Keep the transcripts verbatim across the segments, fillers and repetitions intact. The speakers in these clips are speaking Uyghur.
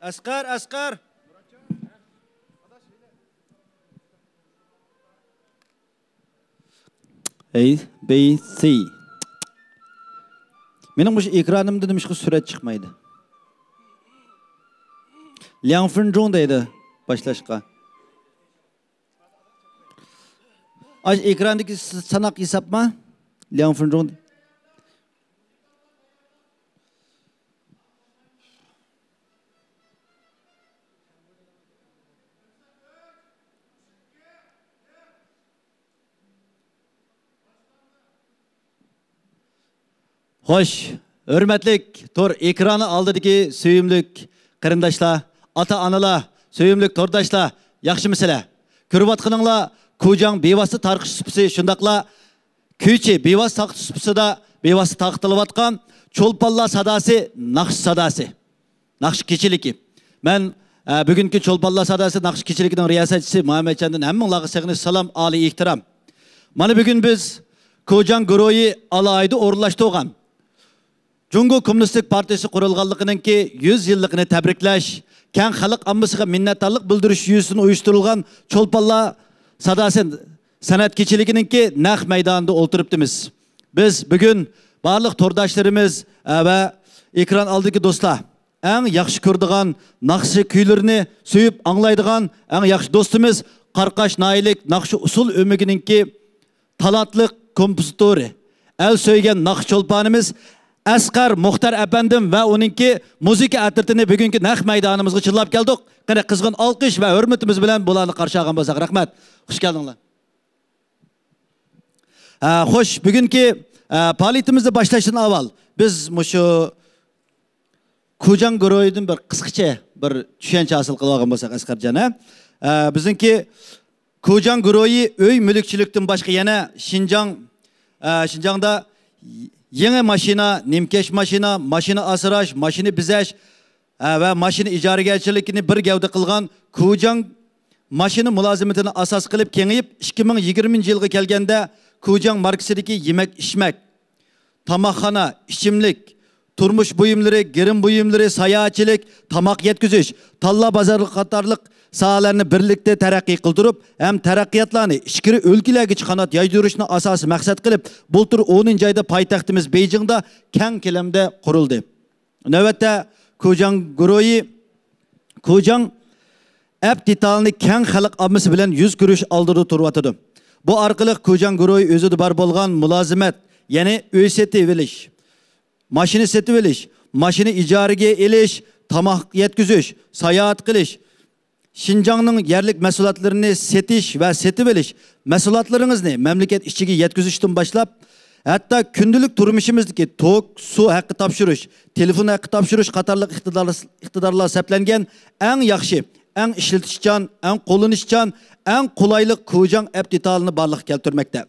ئەسقەر، ئەسقەر. A B C. مېنىڭ مۇشۇ ئېكرانىمدا نېمىشقا سۈرەت چىقمايدۇ؟ لياڭ فېنجۇڭ دەيدۇ باشلاشقا. ئاش ئېكراندىكى س-، ساناق ھېسابما؟ لياڭ فېنجۇڭ. خوش، ھۆرمەتلىك تور ئېكرانى ئالدىدىكى سۆيۈملۈك قېرىنداشلار، ئاتا-ئانىلار، سۆيۈملۈك تورداشلار، ياخشىمۇسىلەر؟ كۆرۈۋاتقىنىڭلار كۇجاڭ بىۋاسىتە تارقىتىش سۇپىسى، شۇنداقلا كۈيچى بىۋاسىتە تارقىتىش سۇپىسىدا بىۋاسىتە تارقىتىلىۋاتقان چولپانلار ساداسى، ناخشا ساداسى. ناخشا كېچىلىكى. مەن، ئە، بۈگۈنكى چولپانلار ساداسى ناخشا كېچىلىكىنىڭ رىياسەتچىسى مۇھەممەتجاندىن ھەممىڭلارغا سېغىنىش سالام، ئالىي ئېھتىرام. مانا بۈگۈن بىز كۇجاڭ گۇرۇھى ئالاھىدە ئورۇنلاشتۇرغان جۇڭگو كوممۇنىستىك پارتىيىسى قۇرۇلغانلىقىنىڭكى يۈز يىللىقىنى تەبرىكلەش، كەڭ خەلق ئاممىسىغا مىننەتدارلىق بىلدۈرۈش يۈزىسىدىن ئۇيۇشتۇرۇلغان چولپانلار ساداسى سەنئەت كېچىلىكىنىڭكى نەق مەيدانىدا ئولتۇرۇپتىمىز. بىز بۈگۈن بارلىق تورداشلىرىمىز، ئە، ۋە ئېكران ئالدىدىكى دوستلار، ئەڭ ياخشى كۆرىدىغان ناخشا كۈيلىرىنى سۆيۈپ ئاڭلايدىغان ئەڭ ياخشى دوستىمىز، قاراقاش ناھىيەلىك ناخشا ئۇسسۇل ئۆمىكىنىڭكى تالانتلىق كومپوزىتورى، ئەل سۆيگەن ناخشا چولپانىمىز ئەسقەر مۇختەر ئەپەندىم ۋە ئۇنىڭكى مۇزىكا ئەترىتىنى بۈگۈنكى نەق مەيدانىمىزغا چىللاپ كەلدۇق. قېنى، قىزغىن ئالقىش ۋە ھۆرمىتىمىز بىلەن بۇلارنى قارشى ئالغان بولساق. رەھمەت. خۇش كەلدىڭلار. ھە، خوش، بۈگۈنكى، ئە، پائالىيىتىمىزنى باشلاشتىن ئاۋۋال بىز مۇشۇ كۇجاڭ گۇرۇھىدىن بىر قىسقىچە بىر چۈشەنچە ھاسىل قىلىۋالغان بولساق، ئەسقەرجان، ھە؟ ئە، بىزنىڭكى كۇجاڭ گۇرۇھى ئۆي مۈلۈكچىلىكتىن باشقا يەنە شىنجاڭ، ئە، شىنجاڭدا يېڭى ماشىنا، نىمكەش ماشىنا، ماشىنا ئاسراش، ماشىنا بېزەش، ھە، ۋە ماشىنا ئىجارىگەرچىلىكىنى بىر گەۋدە قىلغان كۇجاڭ ماشىنا مۇلازىمىتىنى ئاساس قىلىپ كېڭىيىپ، ئىككى مىڭ يىگىرمىنچى يىلغا كەلگەندە كۇجاڭ ماركىسىدىكى يېمەك-ئىچمەك، تاماقخانا، ئىچىملىك، تۇرمۇش بۇيۇملىرى، گىرىم بۇيۇملىرى، ساياھەتچىلىك، تاماق يەتكۈزۈش، تاللا بازارلىق قاتارلىق ساھەلەرنى بىرلىكتە تەرەققىي قىلدۇرۇپ، ھەم تەرەققىياتلارنى ئىچكىرى ئۆلكىلەرگىچە قانات يايدۇرۇشنى ئاساسىي مەقسەت قىلىپ، بۇلتۇر ئونىنچى ئايدا پايتەختىمىز بېيجىڭدا كەڭ كۆلەمدە قۇرۇلدى. نۆۋەتتە كۇجاڭ گۇرۇھى كۇجاڭ ئەپ دېتالىنى كەڭ خەلق ئاممىسى بىلەن يۈز كۆرۈش ئالدىدا تۇرۇۋاتىدۇ. بۇ ئارقىلىق كۇجاڭ گۇرۇھى ئۆزىدە بار بولغان مۇلازىمەت، يەنى ئۆي سېتىۋېلىش، ماشىنا سېتىۋېلىش، ماشىنا ئىجارىگە ئېلىش، تاماق يەتكۈزۈش، ساياھەت قىلىش، شىنجاڭنىڭ يەرلىك مەھسۇلاتلىرىنى سېتىش ۋە سېتىۋېلىش، مەھسۇلاتلىرىڭىزنى مەملىكەت ئىچىگە يەتكۈزۈشتىن باشلاپ، ھەتتا كۈندىلىك تۇرمۇشىمىزدىكى توك، سۇ ھەققى تاپشۇرۇش، تېلېفون ھەققى تاپشۇرۇش قاتارلىق ئىقتىدارلار، ئىقتىدارلار سەپلەنگەن ئەڭ ياخشى، ئەڭ ئىشلىتىشچان، ئەڭ قوللىنىشچان، ئەڭ قولايلىق كۇجاڭ ئەپ دېتالىنى بارلىققا كەلتۈرمەكتە.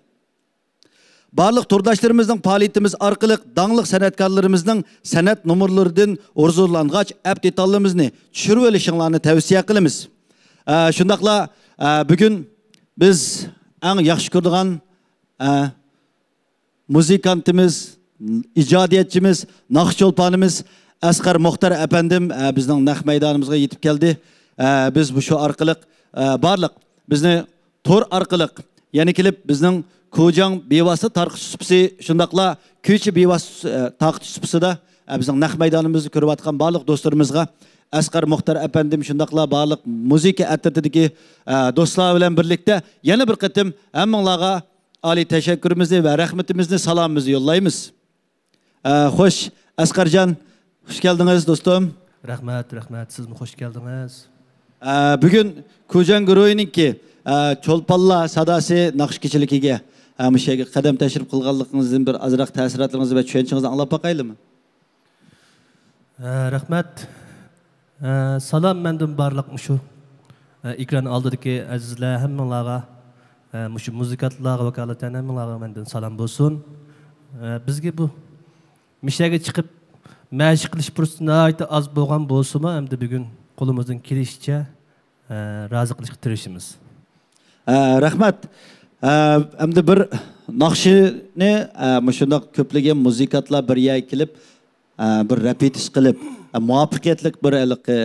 بارلىق تورداشلىرىمىزنىڭ پائالىيىتىمىز ئارقىلىق داڭلىق سەنئەتكارلىرىمىزنىڭ سەنئەت نومۇرلىرىدىن ھۇزۇرلانغاچ ئەپ دېتاللىرىمىزنى چۈشۈرۈۋېلىشىڭلارنى تەۋسىيە قىلىمىز. ئە، شۇنداقلا، ئە، بۈگۈن بىز ئەڭ ياخشى كۆرىدىغان، ئە، مۇزىكانتىمىز، ئىجادىيەتچىمىز، ناخشا چولپانىمىز ئەسقەر مۇختەر ئەپەندىم، ئە، بىزنىڭ نەق مەيدانىمىزغا يېتىپ كەلدى. ئە، بىز بۇ شۇ ئارقىلىق، ئە، بارلىق بىزنى تور ئارقىلىق يەنە كېلىپ بىزنىڭ كۇجاڭ بىۋاسىتە تارقىتىش سۇپىسى، شۇنداقلا كۈيچى بىۋاسىتە، ئە، تارقىتىش سۇپىسىدا، ئە، بىزنىڭ نەق مەيدانىمىزدا كۆرۈۋاتقان بارلىق دوستلىرىمىزغا ئەسقەر مۇختەر ئەپەندىم، شۇنداقلا بارلىق مۇزىكا ئەترىتىدىكى، ئە، دوستلار بىلەن بىرلىكتە يەنە بىر قېتىم ھەممىڭلارغا ئالىي تەشەككۈرىمىزنى ۋە رەھمىتىمىزنى، سالامىمىزنى يوللايمىز. ئە، خوش، ئەسقەرجان، خۇش كەلدىڭىز، دوستۇم. رەھمەت، رەھمەت، سىزمۇ خۇش كەلدىڭىز. ئە، بۈگۈن كۇجاڭ گۇرۇھىنىڭكى، ئە، چولپانلار ساداسى ناخشا كېچىلىكىگە، ئە، مۇشۇ يەرگە قەدەم تەشرىپ قىلغانلىقىڭىزدىن بىر ئازراق تەسىراتلىرىڭىزنى ۋە چۈشەنچىڭىزنى ئاڭلاپ باقايلىمۇ؟ ئە، رەھمەت. ئە، سالام مەندىن بارلىق مۇشۇ، ئە، ئېكران ئالدىدىكى ئەزىزلەر ھەممىڭلارغا، ئە، مۇشۇ مۇزىكانتلارغا ۋاكالىتەن ھەممىڭلارغا مەندىن سالام بولسۇن. ئە، بىزگە بۇ مىشەگە چىقىپ مەشىق قىلىش پۇرسىتى ناھايىتى ئاز بولغان بولسىمۇ، ئەمدى بۈگۈن قولىمىزدىن كېلىشىچە، ئە، رازى قىلىشقا تىرىشىمىز. ئە، رەھمەت. ئە، ئەمدى بىر ناخشىنى، ئە، مۇشۇنداق كۆپلىگەن مۇزىكانتلار بىر يەرگە كېلىپ، ئە، بىر رېپېتىس قىلىپ، ئە، مۇۋەپپەقىيەتلىك بىر ھېلىقى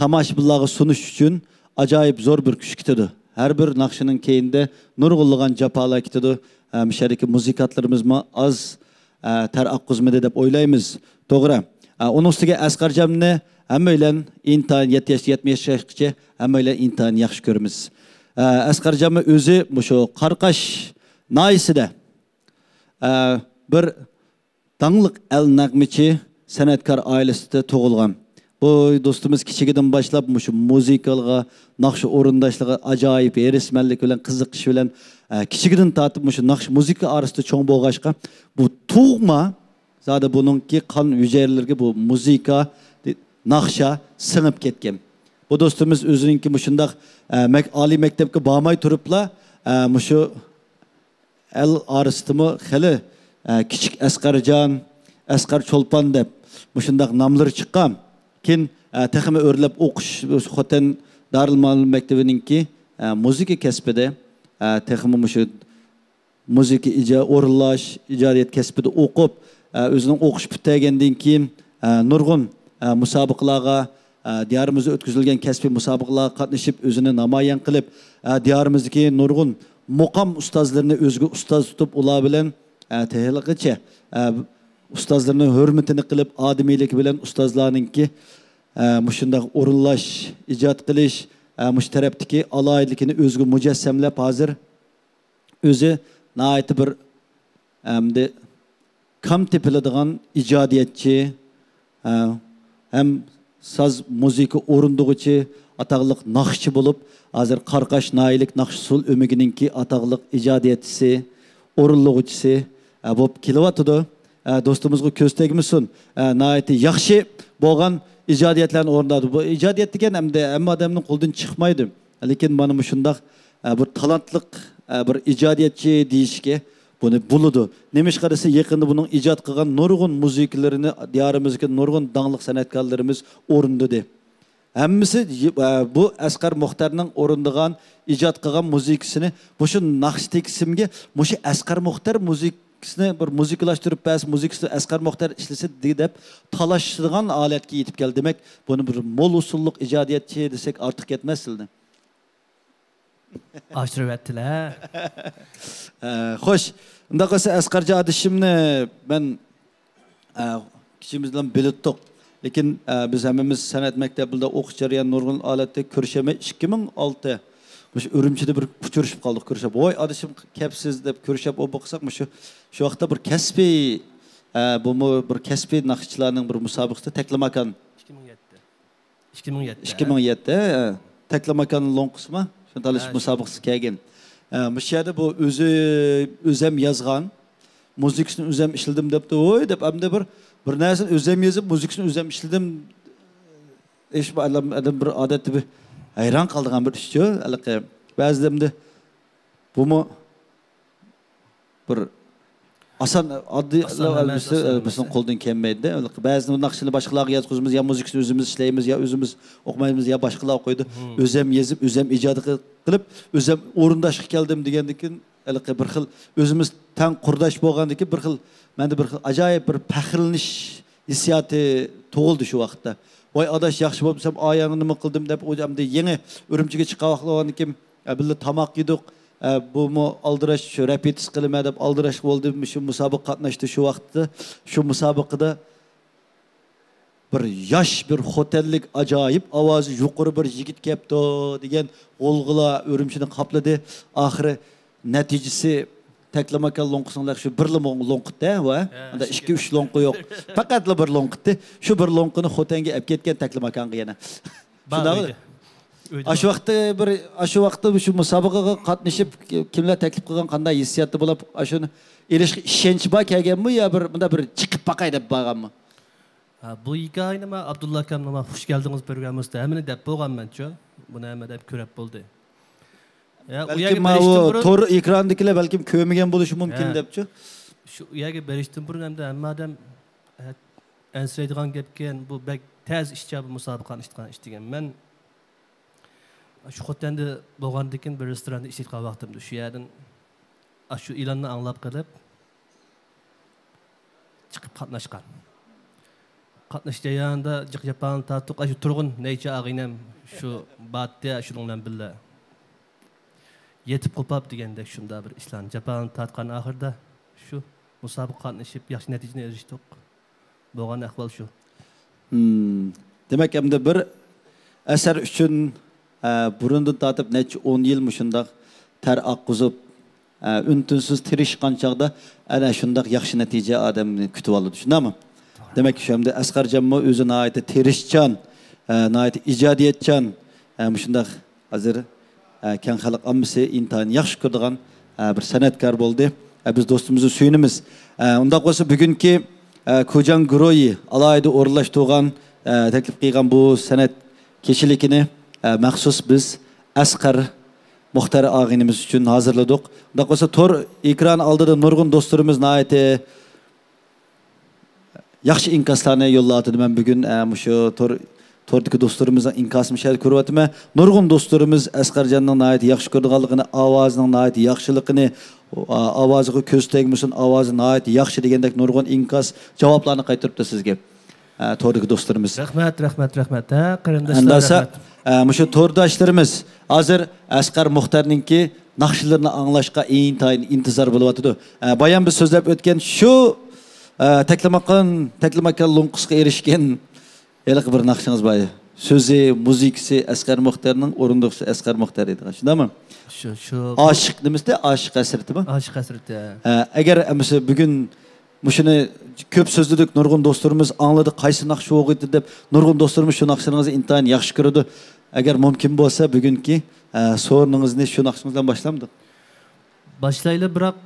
تاماشىبىنلارغا سۇنۇش ئۈچۈن ئاجايىپ زور بىر كۈچ كېتىدۇ. ھەر بىر ناخشىنىڭ كەينىدە نۇرغۇنلىغان جاپالار كېتىدۇ. ئە، مۇشۇ يەردىكى مۇزىكانتلىرىمىزمۇ ئاز، ئە، تەر ئاققۇزمىدى دەپ ئويلايمىز. توغرا. ئە، ئۇنىڭ ئۈستىگە ئەسقەرجاننى ھەممەيلەن ئىنتايىن يەتتە ياش، يەتمىش ياشقىچە ھەممەيلەن ئىنتايىن ياخشى كۆرىمىز. ئە، ئەسقەرجانمۇ ئۆزى مۇشۇ قاراقاش ناھىيەسىدە، ئە، بىر داڭلىق ئەل نەغمىچى، سەنئەتكار ئائىلىسىدە تۇغۇلغان. بۇ دوستىمىز كىچىكىدىن باشلاپ مۇشۇ مۇزىكىغا، ناخشا ئورۇنداشلىقىغا ئاجايىپ ھېرىسمەنلىك بىلەن، قىزىقىش بىلەن، ئە، كىچىكىدىن تارتىپ مۇشۇ ناخشا مۇزىكا ئارىسىدا چوڭ بولغاچقا، بۇ تۇغما زادى بۇنىڭكى قان ھۈجەيرىلىرىگە بۇ مۇزىكا، ناخشا سىڭىپ كەتكەن. بۇ دوستىمىز ئۆزىنىڭكى مۇشۇنداق، ئە، مەك-، ئالىي مەكتەپكە بارماي تۇرۇپلا، ئە، مۇشۇ ئەل ئارىسىدىمۇ خېلى، ئە، كىچىك ئەسقەرجان، ئەسقەر چولپان دەپ مۇشۇنداق ناملىرى چىققان. كېيىن، ئە، تېخىمۇ ئۆرلەپ ئوقۇش، خوتەن دارىلمۇئەللىم مەكتىۋىنىڭكى، ئە، مۇزىكا كەسپىدە، ئە، تېخىمۇ مۇشۇ مۇزىكا ئىجا-، ئورۇنلاش، ئىجادىيەت كەسپىدە ئوقۇپ، ئە، ئۆزىنىڭ ئوقۇشى پۈتتۈرگەندىن كېيىن، ئە، نۇرغۇن، ئە، مۇسابىقىلەرگە، ئە، دىيارىمىزدا ئۆتكۈزۈلگەن كەسپىي مۇسابىقىلەرگە قاتنىشىپ، ئۆزىنى نامايان قىلىپ، ئە، دىيارىمىزدىكى نۇرغۇن مۇقام ئۇستازلىرىنى ئۆزىگە ئۇستاز تۇتۇپ، ئۇلار بىلەن، ئە، تېخىغىچە، ئە، ئۇستازلىرىنىڭ ھۆرمىتىنى قىلىپ، ئادىمىيلىكى بىلەن ئۇستازلارنىڭكى، ئە، مۇشۇنداق ئورۇنلاش، ئىجاد قىلىش، ئە، مۇشۇ تەرەپتىكى ئالاھىدىلىكىنى ئۆزىگە مۇجەسسەملەپ، ھازىر ئۆزى ناھايىتى بىر، ئەمدى كام تېپىلىدىغان ئىجادىيەتچى، ئە، ھەم ساز مۇزىكا ئورۇندىغۇچى، ئاتاقلىق ناخشىچى بولۇپ، ھازىر قاراقاش ناھىيەلىك ناخشا ئۇسسۇل ئۆمىكىنىڭكى ئاتاقلىق ئىجادىيەتچىسى، ئورۇنلىغۇچىسى، ئە، بولۇپ كېلىۋاتىدۇ. ئە، دوستىمىزغا كۆز تەگمىسۇن. ئە، ناھايىتى ياخشى بولغان ئىجادىيەتلەرنى ئورۇندايدۇ. بۇ ئىجادىيەت دېگەن ئەمدى ھەممە ئادەمنىڭ قولىدىن چىقمايدۇ. لېكىن مانا مۇشۇنداق، ئە، بىر تالانتلىق، ئە، بىر ئىجادىيەتچى دېيىشكە بۇنى بولىدۇ. نېمىشقا دېسە، يېقىندا بۇنىڭ ئىجاد قىلغان نۇرغۇن مۇزىكىلىرىنى دىيارىمىزدىكى نۇرغۇن داڭلىق سەنئەتكارلىرىمىز ئورۇندىدى. ھەممىسى، ئە، بۇ ئەسقەر مۇختەرنىڭ ئورۇندىغان، ئىجاد قىلغان مۇزىكىسىنى، مۇشۇ ناخشا تېكىستىمگە مۇشۇ ئەسقەر مۇختەر مۇزىكىسىنى بىر مۇزىكىلاشتۇرۇپ بەرسە، مۇزىكىسىنى ئەسقەر مۇختەر ئىشلىسە دەپ تالىشىدىغان ھالەتكە يېتىپ كەلدى. دېمەك، بۇنى بىر مول ئۇسۇللۇق ئىجادىيەتچى دېسەك ئارتۇق كەتمەس سىلىنى. ئاشۇرۇۋەتتىلە. ئە، خوش. ئۇنداق بولسا ئەسقەرجان ئادىشىمنى مەن، ئە، كىچىكىمىزدىن بىلىتتۇق. لېكىن، ئە، بىز ھەممىمىز سەنئەت مەكتەپلىرىدە ئوقۇش جەريانى نۇرغۇن ھالەتتە كۆرۈشەلمەي، ئىككى مىڭ ئالتە مۇشۇ ئۈرۈمچىدە بىر ئۇچرىشىپ قالدۇق، كۆرۈشۈپ. ۋاي، ئادىشىم كەپسىز دەپ كۆرۈشۈپ ئوبۇ قىلساق، مۇشۇ، شۇ ۋاقىتتا بىر كەسپىي، ئە، بۇمۇ بىر كەسپىي ناخشىچىلارنىڭ بىر مۇسابىقىسىدە تەكلىماكان. ئىككى مىڭ يەتتە. ئىككى مىڭ يەتتە. ئىككى مىڭ يەتتە، ھە. تەكلىماكان لوڭقىسىما؟ شۇنى تالىشىش ھە، شۇ. مۇسابىقىسى كەلگەن. ھە، مۇشۇ يەردە بۇ ئۆزى، ئۆزەم يازغان، مۇزىكىسىنى ئۆزەم ئىشلىدىم دەپتۇ. ۋوي دەپ، ئەمدى بىر، بىر نەرسىنى ئۆزەم يېزىپ، مۇزىكىسىنى ئۆزەم ئىشلىدىم. ئىش بۇ ئادەم، ئادەم بىر ئادەتتە بىر ھەيران قالىدىغان بىر ئىشچۇ. ھېلىقى بەزىدە ئەمدى بۇمۇ بىر ئاسان، ئاددىي ئاسان ئەمەس، ئەلۋەتتە، ئاسان ئەمەس. بىزنىڭ قولدىن كەلمەيدۇ. بەزى ناخشىنى باشقىلارغا ياتقۇزىمىز، يا مۇزىكىسىنى ئۆزىمىز ئىشلەيمىز، يا ئۆزىمىز ئوقۇمايمىز، يا باشقىلار ئوقۇيدۇ. مم. ئۆزەم يېزىپ، ئۆزەم ئىجاد قىلىپ، ئۆزەم ئورۇنداشقا كەلدىم دېگەندىن كېيىن، ھېلىقى بىر خىل ئۆزىمىز تەڭ قۇرداش بولغاندىن كېيىن بىر خىل، مەندە بىر خىل ئاجايىپ بىر پەخىرلىنىش ھېسسىياتى تۇغۇلدى شۇ ۋاقىتتا. ۋاي ئاداش، ياخشى بولمىسام ئاياغنى نېمە قىلدىم دەپ، ئۇ ئەمدى يېڭى ئۈرۈمچىگە چىققان ۋاقىتلارغا كېيىن، ئە، بىللە تاماق يېدۇق. ئە، بۇمۇ ئالدىراش، شۇ رېپېتىس قىلىمەن دەپ ئالدىراش بولدى. شۇ مۇسابىقە قاتناشتى شۇ ۋاقىتتا. شۇ مۇسابىقىدە بىر ياش، بىر خوتەنلىك ئاجايىپ ئاۋازى يۇقىرى بىر يىگىت كەپتۇ دېگەن غۇلغۇلا ئۈرۈمچىنى قاپلىدى. ئاخىرى نەتىجىسى تەكلىماكان لوڭقىسىنىڭ شۇ بىرلا مو-، لوڭقىتى، ۋە ھە، ئاندا ئىككى، ئۈچ لوڭقا يوق. پەقەتلا بىر لوڭقىتى. شۇ بىر لوڭقىنى خوتەنگە ئەپ كەتكەن تەكلىماكانغا يەنە. بار شۇنداق ئۆيدە. ئۆيدە ئاشۇ بار. ۋاقىتتا بىر، ئاشۇ ۋاقىتتا شۇ مۇسابىقىگە قاتنىشىپ، كىملەر تەكلىپ قىلغان، قانداق ھېسسىياتتا بولۇپ، ئاشۇنى ئېلىشقا ئىشەنچ بار كەلگەنمۇ يا بىر مۇنداق بىر چىقىپ باقاي دەپ بارغانمۇ؟ ھە، بۇ ھېكايىنى مەن ئابدۇللا ئاكامنىڭ ماڭا خوش كەلدىڭىز پروگراممىسىدا ھەممىنى دەپ بولغانمەنچۇ. بۇنى ھەممە دەپ كۆرۈپ بولدى. يا، ئۇ بەلكىم يەرگە ماۋۇ بېرىشتىن بۇرۇن تور ئېكرانىدىكىلەر بەلكىم كۆرمىگەن بولۇشى مۇمكىن ھە. دەپچۇ. شۇ، ئۇ يەرگە بېرىشتىن بۇرۇن ئەمدى ھەممە ئادەم، ھە، ئەنسىرەيدىغان گەپكەن، بۇ بەك تەس ئىشچا، بۇ مۇسابىقە قاتنىشىدىغان ئىش دېگەن. مەن شۇ خوتەندە بولغاندىن كېيىن بىر رېستوراندا ئىشلەيدىغان ۋاقتىمدا شۇ يەردىن ئاشۇ ئېلاننى ئاڭلاپ قېلىپ، چىقىپ قاتناشقان. قاتنىشىش جەريانىدا جىق جاپالارنى تارتتۇق. ئاشۇ تۇرغۇن نەيچە ئاغىنەم شۇ بارتتى، شۇنىڭ بىلەن بىللە يېتىپ قوپاپ دېگەندەك شۇنداق بىر ئىشلارنى، جاپالارنى تارتقان ئاخىرىدا شۇ مۇسابىقىگە قاتنىشىپ ياخشى نەتىجىنى ئېرىشتۇق. بولغان ئەھۋال شۇ. ھىم. دېمەك، ئەمدى بىر ئەسەر ئۈچۈن، ئە، بۇرۇندىن تارتىپ نەچچە ئون يىل مۇشۇنداق تەر ئاققۇزۇپ، ئە، ئۈن-تىنسىز تىرىشقان چاغدا ئەنە شۇنداق ياخشى نەتىجە ئادەمنى كۈتۈۋالىدۇ، شۇنداقمۇ؟ دېمەك، شۇ ئەمدى ئەسقەرجانمۇ ئۆزى ناھايىتى تىرىشچان، ئە، ناھايىتى ئىجادىيەتچان، ئە، مۇشۇنداق ھازىر، ئە، كەڭ خەلق ئاممىسى ئىنتايىن ياخشى كۆرىدىغان، ئە، بىر سەنئەتكار بولدى. ئە، بىز دوستىمىزنى سۆيۈنىمىز. ئە، ئۇنداق بولسا بۈگۈنكى، ئە، كۇجاڭ گۇرۇھى ئالاھىدە ئورۇنلاشتۇرغان، ئە، تەكلىپ قىلغان بۇ سەنئەت كېچىلىكىنى، ئە، مەخسۇس بىز ئەسقەر مۇختەر ئاغىنىمىز ئۈچۈن ھازىرلىدۇق. ئۇنداق بولسا تور ئېكران ئالدىدا نۇرغۇن دوستلىرىمىز ناھايىتى ياخشى ئىنكاسلارنى يوللاۋاتىدۇ. مەن بۈگۈن، ئە، مۇشۇ تور، توردىكى دوستلىرىمىزنىڭ ئىنكاسىنى مۇشۇ يەردە كۆرۈۋاتىمەن. نۇرغۇن دوستلىرىمىز ئەسقەرجاننىڭ ناھايىتى ياخشى كۆرىدىغانلىقىنى، ئاۋازىنىڭ ناھايىتى ياخشىلىقىنى، ئا-، ئاۋازىغا كۆز تەگمىسۇن، ئاۋازى ناھايىتى ياخشى دېگەندەك نۇرغۇن ئىنكاس، جاۋابلارنى قايتۇرۇپتۇ سىزگە، ئە، توردىكى دوستلىرىمىز. رەھمەت، رەھمەت، رەھمەت. ھە، قېرىنداشلار، ئەمدى بولسا، رەھمەت. ئە، مۇشۇ تورداشلىرىمىز ھازىر ئەسقەر مۇختەرنىڭكى ناخشىلىرىنى ئاڭلاشقا ئىنتايىن ئىنتىزار بولۇۋاتىدۇ. ئە، بايام بىز سۆزلەپ ئۆتكەن شۇ، ئە، تەكلىماكان، تەكلىماكان لوڭقىسىغا ئېرىشكەن ھېلىقى بىر ناخشىڭىز بار. سۆزى، مۇزىكىسى ئەسقەر مۇختەرنىڭ، ئورۇندىغۇچىسى ئەسقەر مۇختەر دەيدىغان، شۇنداقمۇ؟ شۇ، شۇ. ئاشىق نېمىسى؟ ئاشىق ھەسرىتىمۇ؟ ئاشىق ھەسرىتى. ئە، ئەگەر ئەمىسە بۈگۈن مۇشۇنى كۆپ سۆزلىدۇق، نۇرغۇن دوستلىرىمىز ئاڭلىدى، قايسى ناخشا بولغىيتتى دەپ، نۇرغۇن دوستلىرىمىز شۇ ناخشىلىرىڭىزنى ئىنتايىن ياخشى كۆرىدۇ. ئەگەر مۇمكىن بولسا، بۈگۈنكى، ئە، سورۇنىڭىزنى شۇ ناخشىڭىز بىلەن باشلامدۇق؟ باشلايلى، بىراق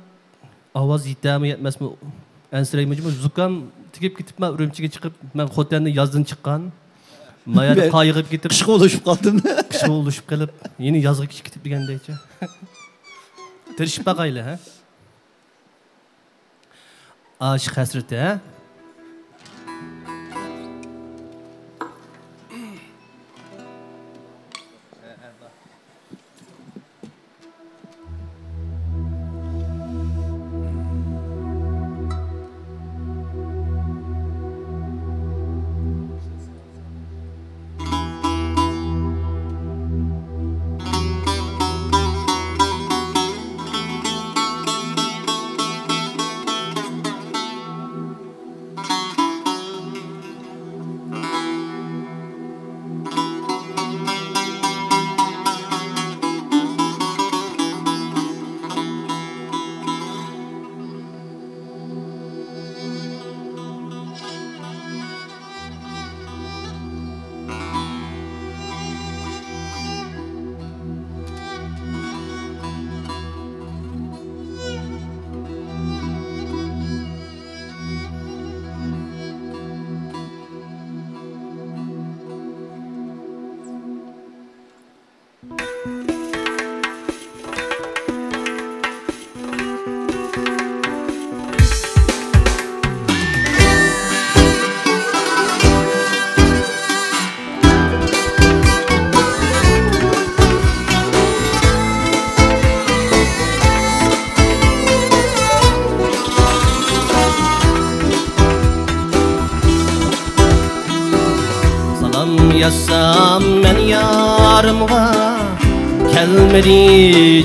ئاۋاز يېتەرمۇ يەتمەسمۇ ئەنسىرەيمەن. زۇكام تېگىپ كېتىپ، مەن ئۈرۈمچىگە چىقىپ، مەن خوتەندىن يازدىن چىققان. ما يەردە قايىغىپ كېتىپ، قىشقا ئۇلىشىپ قالدىم. قىشقا ئۇلىشىپ قېلىپ، يەنە يازغا كېچىكىپ دېگەندەكچە. تىرىشىپ باقايلى، ھە؟ ئاشىق ھەسرىتى، ھە؟ سالام يازسام مەن يارىمغا، كەلمىدى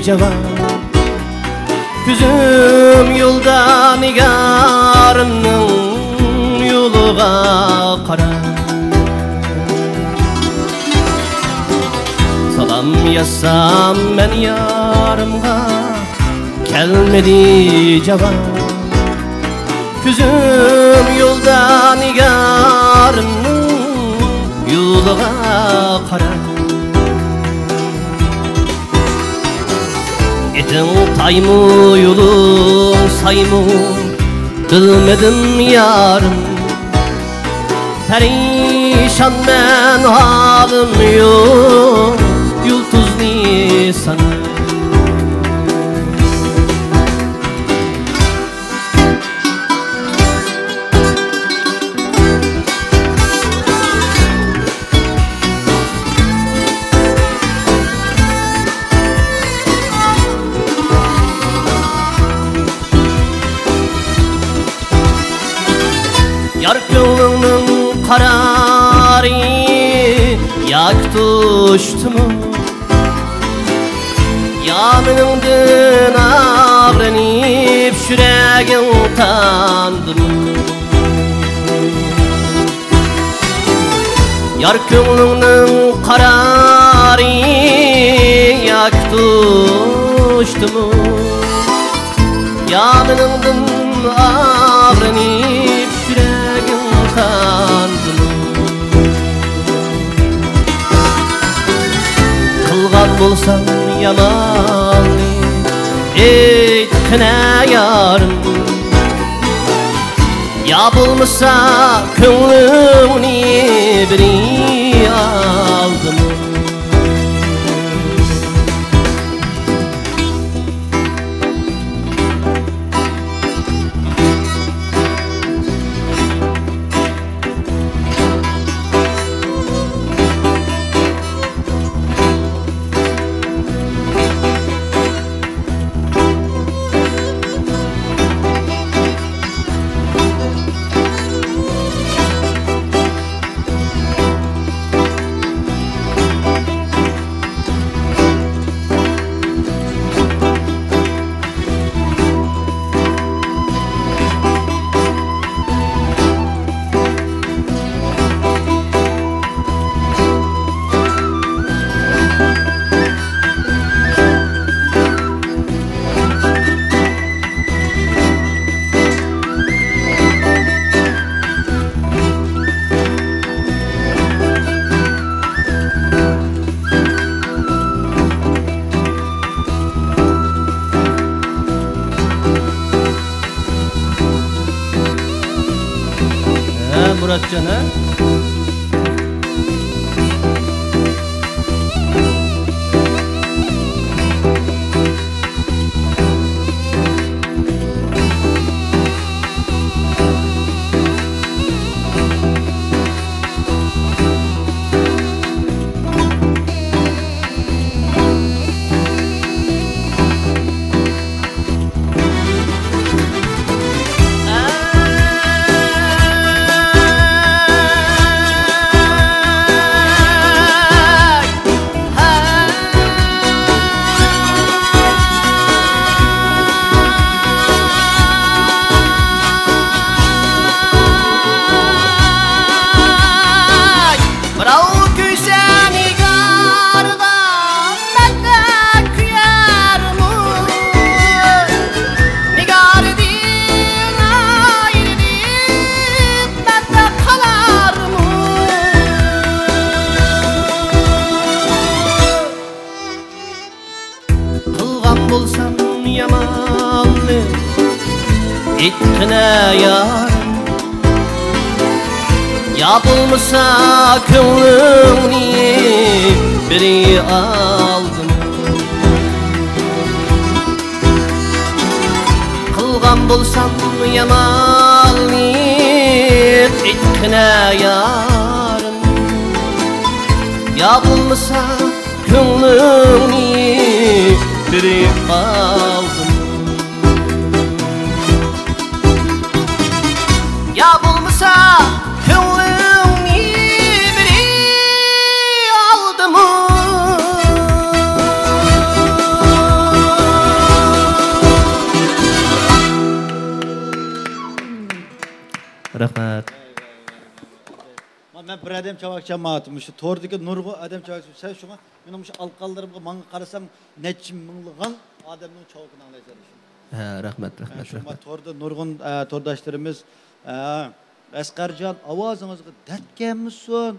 جاۋاب. كۆزۈم يولدا نىگارىمنىڭ يولىغا قاراپ. سالام يازسام مەن يارىمغا، كەلمىدى جاۋاب. كۆزۈم يولدا نىگارىمنىڭ يولىغا قاراپ. ئېتىڭ تايمۇ، يولۇڭ سايمۇ، بىلمىدىم يارىم. پەرىشانمەن، ھالىم يوق، يۇلتۇزنى ساناپ. يار كۆڭلۈڭنىڭ قار ئاكتۇشتىمۇ؟ يا مېنىڭدىن ئاغرىنىپ يۈرەكىڭ تاندىمۇ؟ يار كۆڭلۈڭنىڭ قارارى ئاكتۇشتىمۇ؟ يا مېنىڭدىن ئاغرىنىپ يۈرەكىڭ تاندىمۇ؟ قىلغان بولساڭ ياماننى، ئېيتقىنە يارىم. يا بولمىسا كۆڭلۈڭنى بىرى ئالدىمۇ؟ ھە، مۇراتجان، ھە؟ بىراۋ كۆيسە نىگارغا، مەندە كۆيەرمۇ؟ نىگاردىن ئايرىلىپ مەندە قالارمۇ؟ قىلغان بولسام ياماننى، ئېيتقىنە يارىم. يا بولمىسا كۆڭلۈڭنى بىرى ئالدىمۇ؟ قىلغان بولسام ياماننى، ئېيتقىنە يارىم. يا بولمىسا كۆڭلۈڭنى بىرى ئالدىمۇ؟ يا بولمىسا كۆڭلۈڭنى بىرى ئالدىمۇ؟ رەھمەت. مانا مەن بىر ئادەم چاۋاك چالمايۋاتىمەن. مۇشۇ توردىكى نۇرغۇن ئادەم چاۋاك چالمايۋاتىدۇ. سەن شۇڭا مېنىڭ مۇشۇ ئالقانلىرىمغا ماڭا قارىسام نەچچە مىڭلىغان ئادەمنىڭ چاۋىكىنى ئاڭلايسەن. ھە، رەھمەت، ھە، رەھمەت، شۇڭا رەھمەت. توردا نۇرغۇن، ئە، تورداشلىرىمىز، ئە، ئەسقەرجان، ئاۋازىڭىزغا دەرد كەلمىسۇن،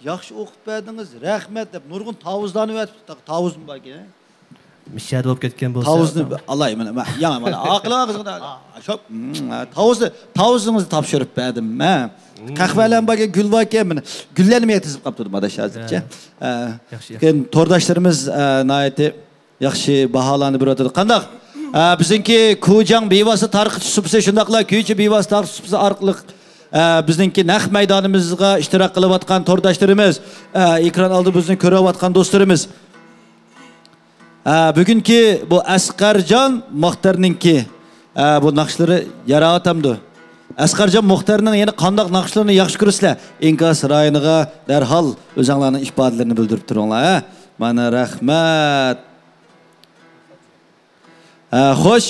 ياخشى ئوقۇپ بەردىڭىز، رەھمەت دەپ نۇرغۇن تاۋۇزلارنى ئەۋەتىپتۇ. تا-، تاۋۇزمۇ باركەن. مىشەدە بولۇپ كەتكەن بولسا. تاۋۇزنى ئالاي، مانا، ما-، يا، مانا، ئاقىل ئاغزىدا. شوپ، م، تاۋۇزنى، تاۋۇزىڭىزنى تاپشۇرۇپ بەردىم، ھە. قەھۋەلەرنىڭ باركەن، گۈل باركەن، مانا، گۈللەرنى مېنىڭ تىزىپ قاپتۇ، ئاداش، ھازىرچە. ھە. ئە، ياخشى، ياخشى. كېيىن تورداشلىرىمىز، ئە، ناھايىتى ياخشى باھالارنى بېرىۋاتىدۇ. قانداق؟ ئە، بىزنىڭكى كۇجاڭ بىۋاسىتە تارقىتىش سۇپىسى، شۇنداقلا كۈيچى بىۋاسىتە تارقىتىش سۇپىسى ئارقىلىق، ئە، بىزنىڭكى نەق مەيدانىمىزغا ئىشتىراك قىلىۋاتقان تورداشلىرىمىز، ئە، ئېكران ئالدىدا بىزنى كۆرۈۋاتقان دوستلىرىمىز. ئە، بۈگۈنكى بۇ ئەسقەرجان مۇختەرنىڭكى، ئە، بۇ ناخشىلىرى ياراۋاتامدۇ؟ ئەسقەرجان مۇختەرنىڭ يەنە قانداق ناخشىلىرىنى ياخشى كۆرىسىلەر؟ ئىنكاس رايونىغا دەرھال ئۆزۈڭلارنىڭ ئىپادىلىرىنى بىلدۈرۈپ تۇرۇڭلار، ھە؟ مانا، رەھمەت. ھە، خوش.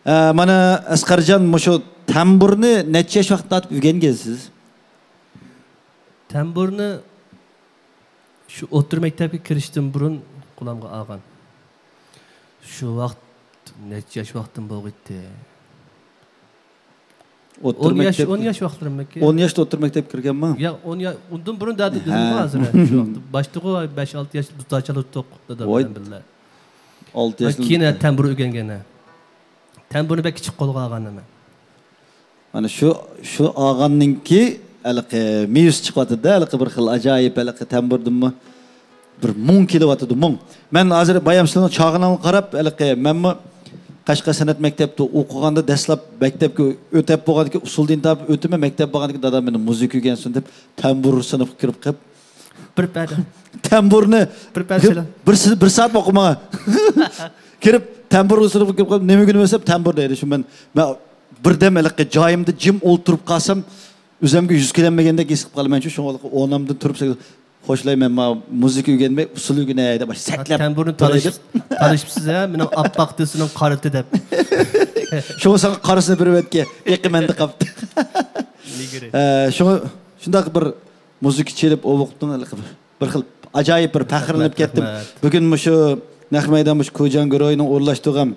ھە، مانا، ئەسقەرجان، مۇشۇ تەمبۇرنى نەچچە ياش ۋاقىتتا ئاتىپ ئۆگەنگەنسىز؟ تەمبۇرنى شۇ ئوتتۇرا مەكتەپكە كىرىشتىن بۇرۇن قولۇمغا ئالغان. شۇ ۋاقىت نەچچە ياش ۋاقتىم بولغىيتتى. ئوتتۇرا ئون ياش، مەكتەپكە ئون ياش ۋاقىتلىرىممىكى؟ ئون ياشتا ئوتتۇرا مەكتەپكە كىرگەنما؟ يا، ئون يا-، ئۇندىن بۇرۇن دەدى، دېدىمغۇ ھە. ھازىر، ھە، شۇ ۋاقىتتا. باشتىغۇ بەش، ئالتە ياش دۇتارچە چالاتتۇق دادام ۋاي. بىلەن بىللە. ئالتە ياشتىن كېيىن، ھە، تەمبۇر ئۆگەنگەن، ھە. تەمبۇرنى بەك كىچىك قولغا ئالغان مەن. مانا شۇ، شۇ ئالغاندىن كېيىن ھېلىقى مېۋىسى چىقىۋاتىدۇ، ھېلىقى بىر خىل ئاجايىپ، ھېلىقى تەمبۇردىنمۇ بىر مۇڭ كېلىۋاتىدۇ، مۇڭ. مەن ھازىر بايام سىلەرنىڭ چالغىنىڭلارغا قاراپ، ھېلىقى مەنمۇ قەشقەر سەنئەت مەكتەپتە ئوقۇغاندا، دەسلەپ مەكتەپكە ئۆتەپ بولغاندىن كېيىن، ئۇسسۇلدىن تارتىپ ئۆتىمەن، مەكتەپ بولغاندىن كېيىن دادام مېنى مۇزىكا ئۆگەنسۇن دەپ تەمبۇر سىنىپقا كىرىپ قېلىپ، بىر پەدە. تەمبۇرنى بىر پەدە بىر، چېلىڭ. بىر، بىر سائەت ئوقۇمىغان. كىرىپ، تەمبۇر سىنىپقا كىرىپ قېلىپ، نېمە ئۆگىنىۋالسام، تەمبۇر دەيدۇ. شۇ مەن، مەن بىردەم ھېلىقى جايىمدا جىم ئولتۇرۇپ قالسام، ئۆزۈمگە يۈز كېلەلمىگەندەك ھېس قىلىپ قالىمەن. شۇڭا ئورنۇمدىن تۇرۇپ، «خوشلايمەن، مانا مۇزىكا ئۆگەنمەي، ئۇسسۇل ئۆگىنەي» دەپ، سەتلەپ تەمبۇرنى تۇراي تالىشىپ، دەپ. تالىشىپسىز ھە، مېنىڭ ئاپئاق دىلسىنىڭ قارىتى دەپ. شۇڭا ساڭا قارىسىنى بېرىۋەتكەن، ئېقىمەندە قاپتۇ. نېگىرى. ئە، شۇڭا شۇنداق بىر مۇزىكا چېلىپ، ئۇ ۋاقىتنىڭ بىر خىل ئاجايىپ بىر پەخىرلىنىپ رەھمەت، كەتتىم. رەھمەت. بۈگۈن مۇشۇ نەق مەيدان، مۇشۇ كوجاڭ گۇرۇھىنىڭ ئورۇنلاشتۇرغان،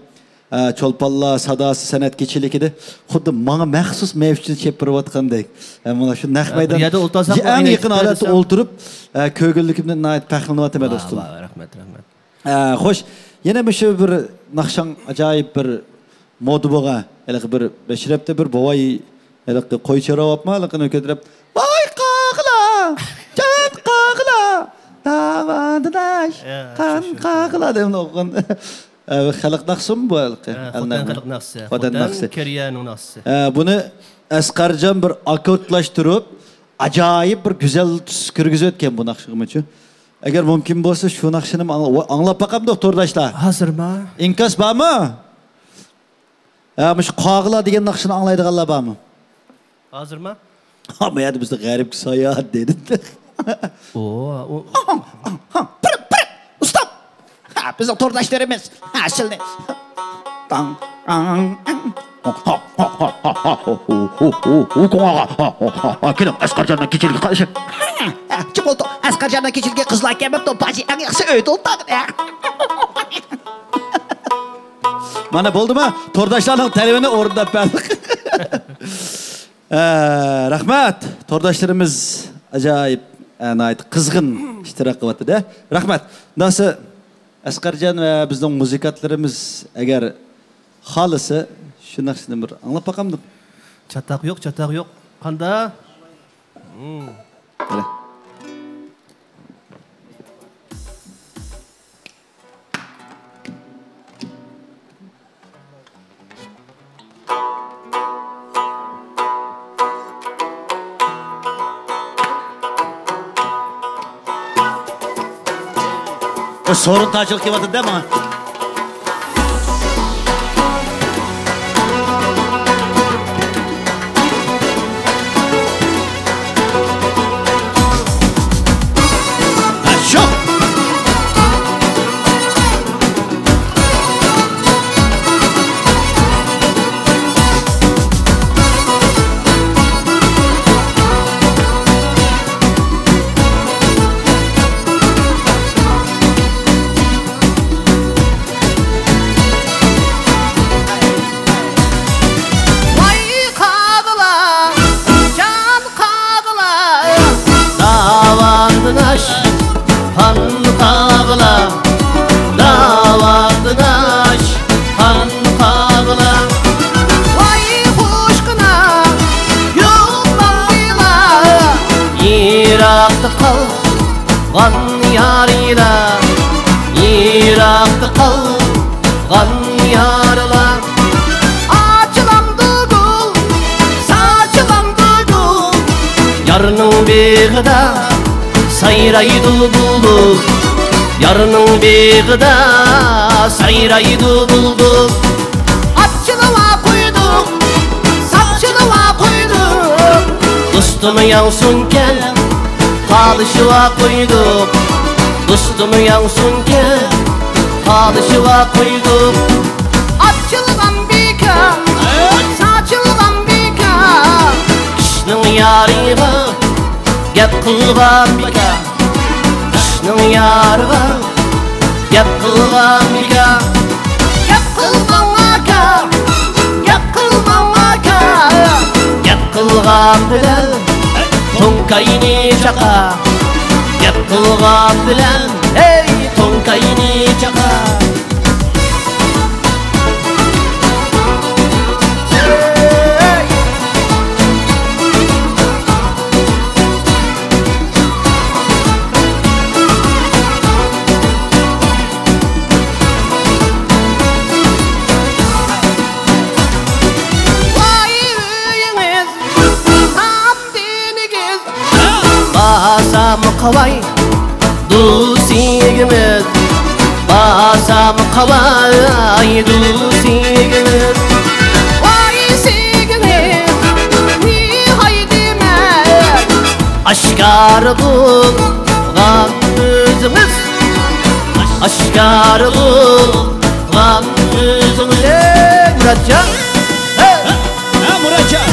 ئە، چولپانلار ساداسى سەنئەت كېچىلىكىدە خۇددى ماڭا مەخسۇس مەۋجۇت چېلىپ بېرىۋاتقاندەك. ئە، مانا شۇ نەق ھە، بىر مەيدان يەردە ئولتۇرساق، يا ئەڭ ئوينايدۇ يېقىن ھالەتتە دېسەم. ئولتۇرۇپ، ئە، كۆرگەنلىكىمدىن ناھايىتى پەخىرلىنىۋاتىمەن، ۋاھ، دوستۇم. ۋاھ، رەھمەت، رەھمەت. ئە، خوش، يەنە مۇشۇ بىر ناخشاڭ ئاجايىپ بىر مودا بولغان. ھېلىقى بىر مەشرەپتە بىر بوۋاي ھېلىقى قوي چاراۋاپمۇ، ھېلىقىنى كۆتۈرۈپ، «ۋاي قاغىلا، جان قاغىلا، داۋاندىداش، يا، قان شۇ، شۇ، شۇ. قاغىلا» دەپ ئوقۇغان. ئە، خەلق ناخشىمۇ بۇ ھېلىقى؟ ھە، خوتەن خەلق ناخشىسى. خوتەن خوتەن ناخشىسى. كېرىيەنىڭ ناخشىسى. ئە، بۇنى ئەسقەرجان بىر ئاككوردلاشتۇرۇپ، ئاجايىپ بىر گۈزەل تۈس كىرگۈزۈۋەتكەن بۇ ناخشىغىمۇچۇ. ئەگەر مۇمكىن بولسا، شۇ ناخشىنىمۇ ئاڭلا-، ئاڭلاپ باقامدۇق، تورداشلار؟ ھازىرما؟ ئىنكاس بارمۇ؟ ھە، مۇشۇ قاغىلا دېگەن ناخشىنى ئاڭلايدىغانلار بارمۇ؟ ھازىرما؟ ھا، بۇ يەردە بىزنىڭ غەربكە ساياھەت دېدى. ئۇ، ئۇ. پىرىپ، پىرىپ، ئۇستام! ھە، بىزنىڭ تورداشلىرىمىز. ھە، سىلنى. تاڭ، تاڭ، تاڭ. كېلىڭ، ئەسقەرجاننىڭ كېچىلىكىگە قارىشىڭ. ھە، جىم ئولتۇر. ئەسقەرجاننىڭ كېچىلىكىگە قىزلار كەلمەپتۇ. باجى ئەڭ ياخشى ئۆيدە ئولتۇرىدۇ. مانا بولدىما؟ تورداشلارنىڭ تەلىپىنى ئورۇنداپ بەردۇق. ئە، رەھمەت. تورداشلىرىمىز ئاجايىپ، ئە، ناھايىتى قىزغىن ئىشتىراك قىلىۋاتىدۇ. رەھمەت. ناسى ئەسقەرجان ۋە بىزنىڭ مۇزىكانتلىرىمىز ئەگەر خالىسا، شۇ ناخشىنى بىر ئاڭلاپ باقامدۇق؟ چاتاق يوق، چاتاق يوق. قاندا؟ مم. بىلە. سورۇن تاجلىق كېلىۋاتىدۇ-دە ماڭا. ۋاي قاغىلا، جان قاغىلا، داۋاندىن ئاش، قان قاغىلا، داۋاندىن ئاش، قان قاغىلا. ۋاي قوشقىنا، يوق ماڭغىلا، يىراقتا قالغان يارىلا، يىراقتا قالغان يارىلا. ئاچىلامدۇ گۈل، ساچىلامدۇ گۈل، يارنىڭ بېغىدا سايرايدۇ بۇلبۇل، يارنىڭ بېغىدا سايرايدۇ بۇلبۇل. ئاچىلىۋا قويدۇق، ساچىلىۋا دوستۇم ياڭسۇنكەن، تالىشىۋا قويدۇق. دوستۇم ياڭسۇنكەن، تالىشىۋا قويدۇق. ئاچىلغان بىكار، ساچىلغان بىكار. قىشنىڭ يارىغا گەپ قىلغان بىكار. قىشنىڭ يارىغا گەپ قىلغان بىكار. گەپ قىلماڭ ئاكا، گەپ قىلماڭ ئاكا. گەپ قىلغان بىلەن توڭكاينى چاقا. گەپ قىلغان بىلەن، ھەي، توڭكاينى چاقا. بارسام قاۋاي، دوستىگىمىز. بارسام قاۋاي، دوستىگىمىز. ۋاي سىگىمىز، نىھايىتى مەن. ئاشكارا بولغان ئۆزىڭىز. ئاشكارا بولغان ئۆزىڭىز. ئەي، مۇراتجان. ھە، مۇراتجان.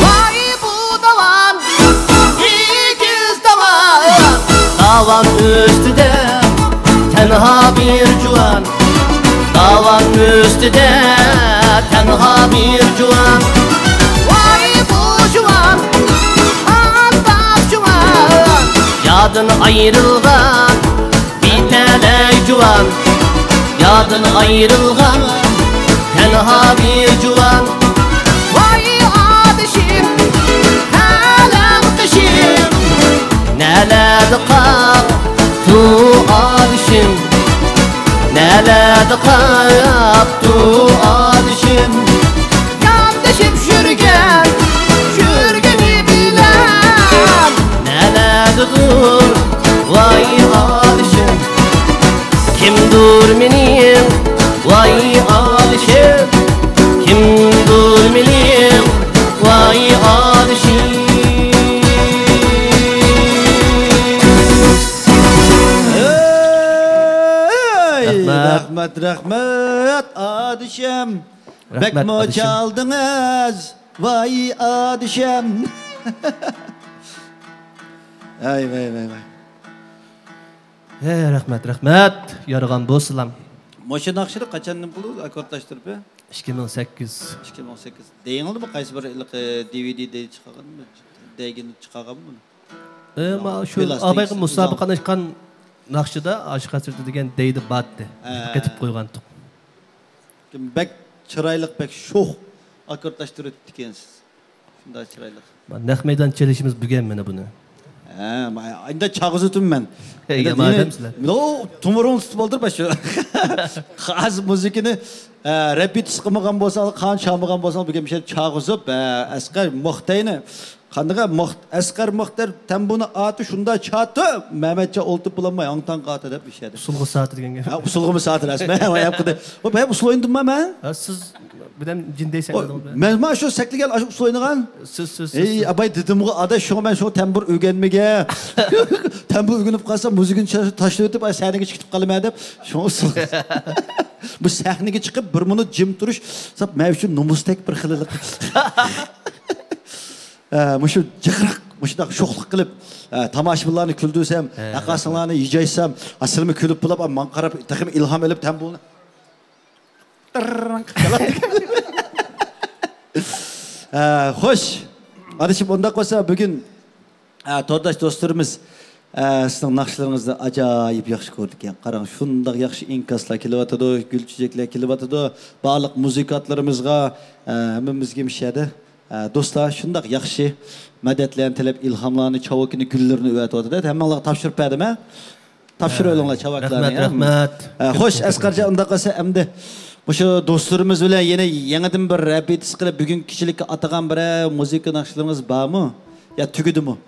ۋاي بۇ داۋان، ئېگىز داۋان. داۋان ئۈستىدە تەنھا بىر جۇۋان. داۋان ئۈستىدە تەنھا بىر جۇۋان. ۋاي بۇ جۇۋان، ئاپتاپ جۇۋان. يادىن ئايرىلغان بىتەلەي جۇۋان، يادىن ئايرىلغان تەنھا بىر جۇۋان. ۋاي ئادىشىم، تەلەم قېشىم، نەلەردە قاپتۇ ئادىشىم، نەلەردە قاپتۇ ئادىشىم. ياندىشىپ يۈرگەن، يۈرگىنى بىلەن. نەلەردىدۇر، ۋاي ئادىشىم. كىمدۇر مېنىڭ، ۋاي ئادىشىم. كىمدۇر مېنىڭ، ۋاي ئادىشىم. ھەي، رەھمەت. رەھمەت، رەھمەت، ئادىشىم. رەھمەت، بەكمۇ ئادىشىم. چالدىڭىز، ۋاي ئادىشىم. ۋاي، ۋاي، ۋاي، ۋاي. ھەي، رەھمەت، رەھمەت. يارىغان بولسىلا. مۇشۇ ناخشىنى قاچاندىن بولدى ئاككوردلاشتۇرۇپ، ھە؟ ئىككى مىڭ سەككىز. ئىككى مىڭ سەككىز. دەيدىڭىزمۇ، قايسى بىر ھېلىقى دى ۋى دى دەي چىقارغانمۇ؟ دەيگىنى چىقارغانمۇ بۇنى؟ ئە، ما شۇ پىلاستىك ئابايغا سىزدىن مۇسابىقە قاتناشقان ناخشىدا ئاشىق ھەسرىتى دېگەن دەيدى باتتى. ھە. قېتىپ قويغانتۇق. بەك چىرايلىق، بەك شوخ ئاككوردلاشتۇرۇۋېتىپتىكەنسىز. شۇنداق چىرايلىق. نەق مەيدان چېلىشىمىز بۈگۈن مانا بۇنى. ھە، ما-، ئەمدى چالغۇزۇۋېتىمەن مەن. ھەي، ئەمدى يامان دېمەي-، ئادەمسىلەر. يو، تومۇرۇڭنى تۇتۇپ ئولتۇر، باشا. ھازىر مۇزىكىنى، ئە، رېپېتىتسىيە قىلمىغان بولساڭ، قان چالمىغان بولساڭ، بۈگۈن بىر چالغۇزۇپ، ئە، ئەسقەر موختەينى. قاندىقى موخت-، ئەسقەر موختەر تەمبۇرنى ئاتى شۇنداق چاتتى، مەمەتجان ئولتۇرۇپ بولالماي، ھاڭ-تاڭ قاتى دەپ ئىشەدى. ئۇسسۇلغا ساتى دېگەن گەپ. ھە، ئۇسسۇلغىمۇ ساتى رەسمەن. ھە، ۋاي، ھەم قىلدى. ئۇ، ھە، ئۇسسۇل ئوينىدىمما مەن؟ ھە، سىز بىردەم جىندەي سەھنىدىڭىز. مەن مانا شۇ سەكلىگەن، ئاشۇ ئۇسسۇل ئوينىغان. سىز، سىز، سىز، ئەي، سىز. ئاباي دېدىمغۇ، ئاداش، شۇڭا مەن شۇ تەمبۇر ئۆگەنمىگەن. تەمبۇر ئۆگىنىپ قالسام، مۇزىكىنى چا-، تاشلىۋېتىپ، ئاي، سەھنىگە چىقىپ قالىمەن دەپ، شۇڭا ئۇسسۇل. بۇ سەھنىگە چىقىپ، بىر مىنۇت جىم تۇرۇش، ساپ مەن ئۈچۈن نومۇستەك بىر خىللىق. ئە، مۇشۇ جىقراق، مۇشۇنداق شوخلۇق قىلىپ، ئە، تاماشىبىنلارنى كۈلدۈرسەم، ھە، ھەققاسىڭلارنى يىجايسام، ئا، سىلىمۇ كۈلۈپ بولۇپ، ئا، ماڭا قاراپ تېخىمۇ ئىلھام ئېلىپ، تەمبۇرنى. ئە، خوش. ئادىشىم، ئۇنداق بولسا بۈگۈن، ئە، تورداش دوستلىرىمىز، ئە، سىزنىڭ ناخشىلىرىڭىزنى ئاجايىپ ياخشى كۆرىدىكەن. قاراڭ، شۇنداق ياخشى ئىنكاسلار كېلىۋاتىدۇ، گۈل چېچەكلەر كېلىۋاتىدۇ. بارلىق مۇزىكانتلىرىمىزغا، ئە، ھەممىمىزگە مۇشۇ يەردە، ئە، دوستلار، شۇنداق ياخشى مەدەتلەرنى تىلەپ، ئىلھاملارنى، چاۋىكىنى، گۈللىرىنى ئەۋەتىۋاتىدۇ. ھەممىڭلارغا تاپشۇرۇپ بەردىم، ھە؟ تاپشۇرۇۋېلىڭلار چاۋاكلارنى، رەھمەت، ھە؟ رەھمەت. ئە، خوش، ئەسقەرجان، ئۇنداق قىلسا ئەمدى مۇشۇ دوستلىرىمىز بىلەن يەنە يېڭىدىن بىر رەپىتىس قىلىپ، بۈگۈنكى كېچىلىككە ئاتىغان بىرەر مۇزىكا ناخشىلىرىڭىز بارمۇ؟ يا تۈگىدىمۇ؟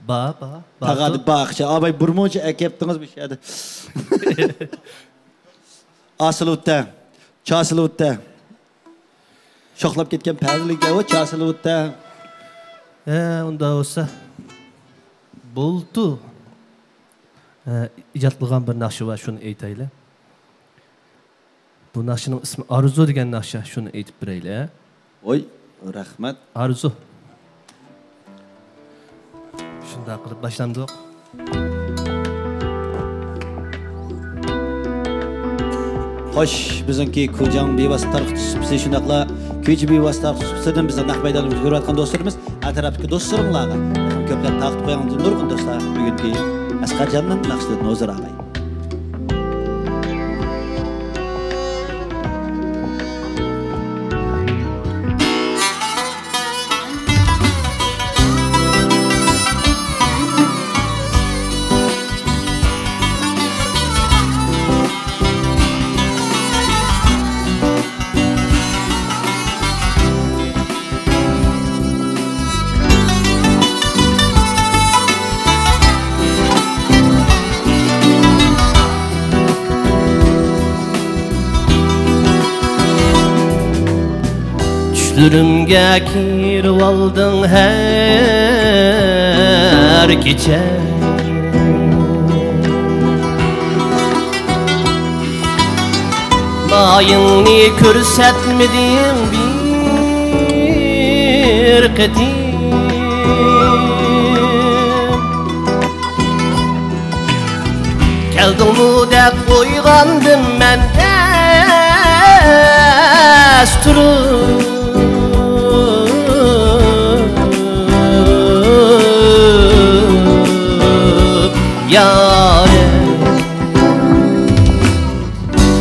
بار، بار، بار. تاغادى بار. ئاباي، بىر مۇنچە ئەكەپتىڭىز مۇشۇ يەردە. ئاسىلىۋۇتتە، چاسىلىۋۇتتە. شوخلاپ كەتكەن پەزىلگە ئۇ چاسىلىۋۇتتە. ھە، ئۇنداق بولسا. بۇلتۇر، ھە، ئىجاد قىلغان بىر ناخشا بار، شۇنى ئېيتايلى. بۇ ناخشىنىڭ ئىسمى ئارزۇ دېگەن ناخشا، شۇنى ئېيتىپ بېرەيلى. ۋوي، رەھمەت. ئارزۇ. شۇنداق قىلىپ باشلاندۇق. خوش، بىزنىڭكى كۇجاڭ بىۋاسىتە تارقىتىش سۇپىسى، شۇنداقلا كۈيچى بىۋاسىتە تارقىتىش سۇپىسىدىن بىزنىڭ نەق مەيداندا كۆرۈۋاتقان دوستلىرىمىز، ئەتراپتىكى دوستلىرىڭلارغا تېخىمۇ كۆپلەپ تارقىتىپ قويۇڭ، نۇرغۇن دوستلار. بۈگۈنكى ئەسقەرجاننىڭ ناخشىلىرىدىن ھۇزۇر ئاغاي. چۈشلىرىمگە كىرىۋالدىڭ ھەر كېچە. مايىڭنى كۆرسەتمىدىڭ بىر قېتىم. كەلدىڭمۇ دەپ ئويغاندىم مەن تەس تۇرۇپ. يارىم،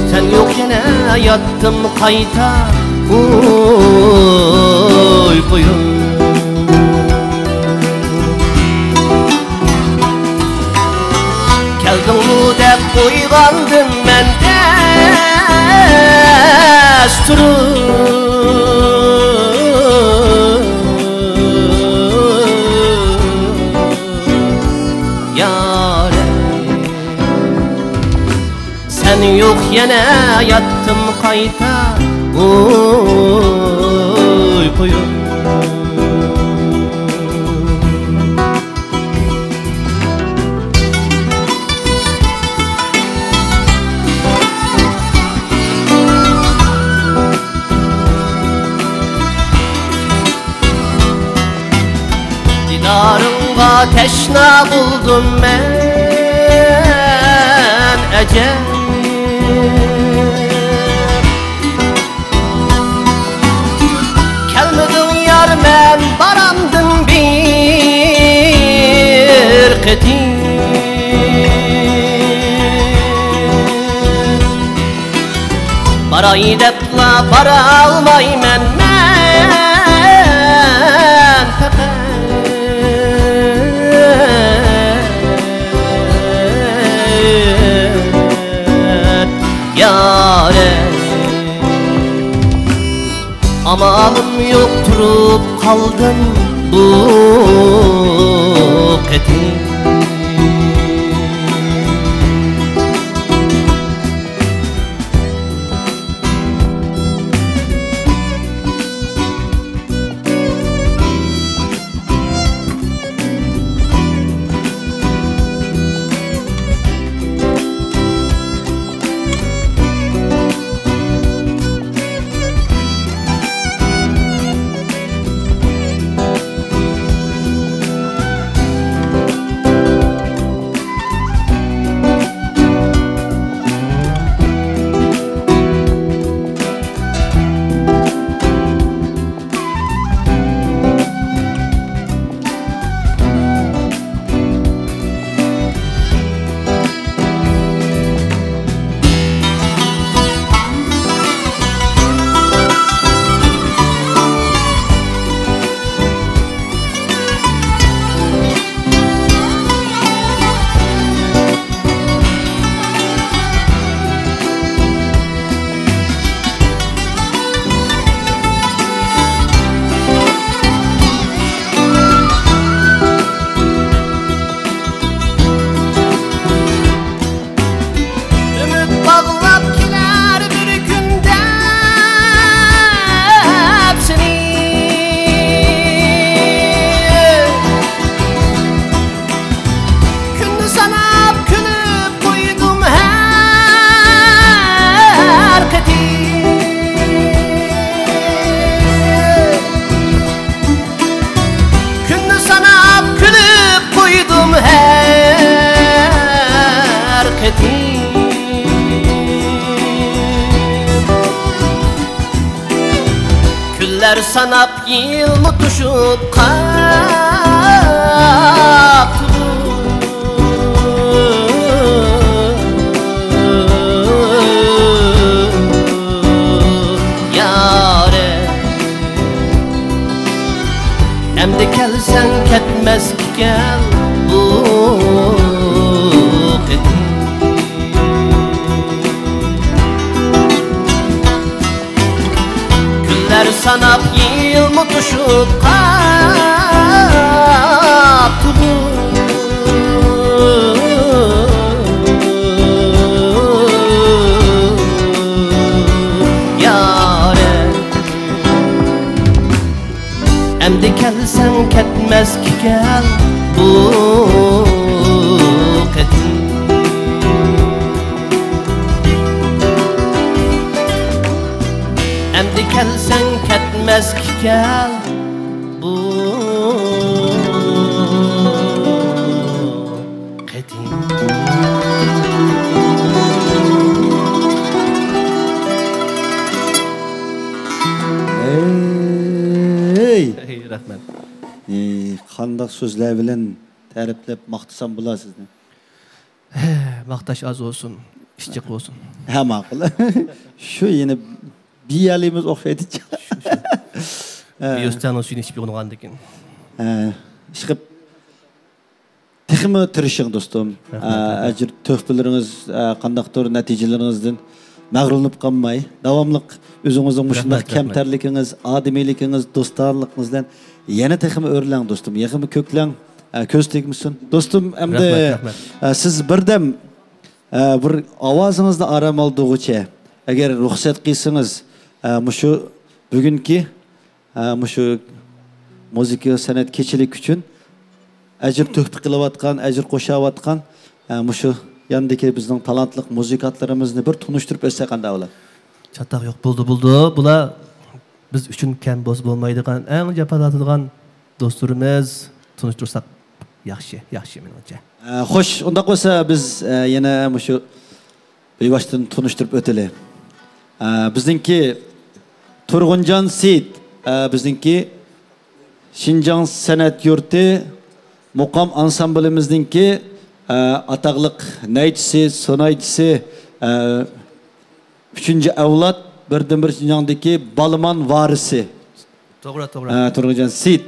سەن يوق يەنە ياتتىم قايتا ئۇيقۇيۇپ. كەلدىڭمۇ دەپ ئويغاندىم مەن تەس تۇرۇپ. يارىم، سەن يوق يەنە ياتتىم قايتا ئۇيقۇيۇپ. دىدارىڭغا تەشنا بولدۇم مەن ئەجەب. كەلمىدىڭ يار مەن بارامدىن بىر قېتىم. باراي دەپلا بارالمايمەن مەن پەقەت يارىم. ئامالىم يوق تۇرۇپ قالدىم بۇ قېتىم. ساناپ يىلمۇ توشۇپ قاپتۇ يارىم. ئەمدى كەلسەڭ كەتمەسكە كەل بۇ قېتىم. كۈنلەر ساناپ يىلمۇ توشۇپ قاپتۇ يارىم. ئەمدى كەلسەڭ كەتمەسكە كەل بۇ قېتىم. ئەمدى كەلسەڭ كەتمەسكە كەل بۇ قېتىم. ھەي! ھەي، رەھمەت. ئى، قانداق سۆزلەر بىلەن تەرىپلەپ ماختىسام بولا سىزنى؟ ھە، ماختاش ئاز بولسۇن، ئىش جىق بولسۇن. ھە، ماقۇل. شۇ يەنە بىيەلىمىز ئوخشايدۇ. ھە. بىيۇستاننىڭ سۈيىنى ئىچىپ يوغىنىغاندىكىن. ھە، ئىشقىپ تېخىمۇ تىرىشىڭ، دوستۇم. رەھمەت، ئە، رەھمەت. ئەجىر تۆھپىلىرىڭىز، ئە، قانداقتۇر نەتىجىلىرىڭىزدىن مەغرۇرلىنىپ قالماي، داۋاملىق ئۆزىڭىزنىڭ مۇشۇنداق رەھمەت، رەھمەت. كەمتەرلىكىڭىز، ئادىمىيلىكىڭىز، دوستانىلىقىڭىز بىلەن يەنە تېخىمۇ ئۆرلەڭ، دوستۇم. يېخىمۇ كۆكلەڭ، ئە، كۆز تەگمىسۇن. دوستۇم، ئەمدى، رەھمەت، رەھمەت. ئە، سىز بىردەم، ئە، بىر ئاۋازىڭىزنى ئارام ئالدۇرغۇچە، ئەگەر رۇخسەت قىلسىڭىز، ئە، مۇشۇ بۈگۈنكى ھە، مۇشۇ مۇزىكا سەنئەت كېچىلىك ئۈچۈن ئەجىر تۆھپە قىلىۋاتقان، ئەجىر قوشاۋاتقان، ھە، مۇشۇ ياندىكى بىزنىڭ تالانتلىق مۇزىكانتلىرىمىزنى بىر تونۇشتۇرۇپ ئۆتسەك قانداق بولار؟ چاتاق يوق، بولدى، بولدى. بۇلار بىز ئۈچۈن كەم بولسا بولمايدىغان، ئەڭ جاپا تارتىدىغان دوستلىرىمىز. تونۇشتۇرساق ياخشى، ياخشى مېنىڭچە. ھە، خوش، ئۇنداق بولسا بىز، ھە، يەنە مۇشۇ بىۋاسىتىدىن تونۇشتۇرۇپ ئۆتىلى. ئە، بىزنىڭكى تۇرغۇنجان سېيىت، ئە، بىزنىڭكى شىنجاڭ سەنئەت يۇرتى مۇقام ئانسامبىلىمىزنىڭكى، ئە، ئاتاقلىق نەيچىسى، سۇنايچىسى، ئە، ئۈچىنچى ئەۋلاد، بىردىنبىر شىنجاڭدىكى بالىمان ۋارىسى. توغرا، توغرا. ئە، تۇرغۇنجان سېيىت.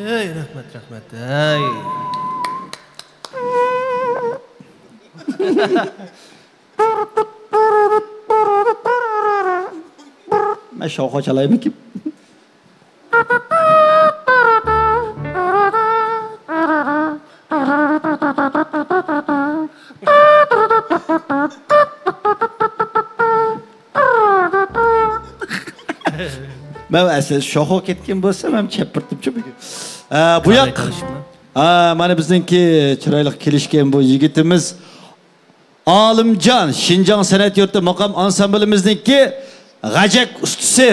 ئەي، رەھمەت، رەھمەت، ئەي. مەن شاۋخۇا چالايمىكىن؟ مەن ئەسلى شوخۇ كەتكەن بولسام ھەم چەپپىرتىپچۇ بۈگۈن. ئە، بۇ ياق، ئە، مانا بىزنىڭكى چىرايلىق كېلىشكەن بۇ يىگىتىمىز ئالىمجان، شىنجاڭ سەنئەت يۇرتى مۇقام ئانسامبىلىمىزنىڭكى غەجەك ئۇستىسى.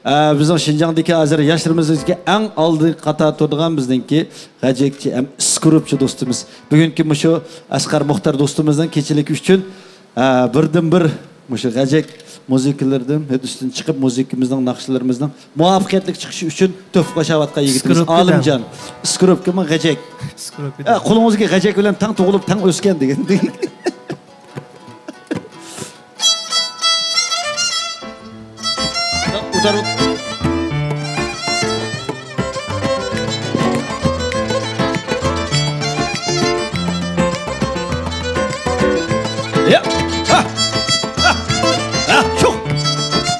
ئە، بىزنىڭ شىنجاڭدىكى ھازىر ياشلىرىمىزدىكى ئەڭ ئالدىنقى قاتاردا تۇرىدىغان بىزنىڭكى غەجەكچى ھەم ئىسكروپچى دوستىمىز. بۈگۈنكى مۇشۇ ئەسقەر مۇختار دوستىمىزنىڭ كېچىلىكى ئۈچۈن، ئە، بىردىنبىر مۇشۇ غەجەك مۇزىكىلىرىدىن ھۆددىسىدىن چىقىپ، مۇزىكىمىزنىڭ ناخشىلىرىمىزنىڭ مۇۋەپپەقىيەتلىك چىقىشى ئۈچۈن تۆھپە قوشاۋاتقان يىگىتىمىز ئىسكروپكا ئالىمجان. دەڭ. ئىسكروپكىمۇ غەجەك؟ ئىسكروپكا ئە، دەڭ. قولىڭىزدىكى غەجەك بىلەن تەڭ تۇغۇلۇپ، تەڭ ئۆسكەن دېگەندەك. ئۇتار. يا. ھا. ھا. ھا. شۇ.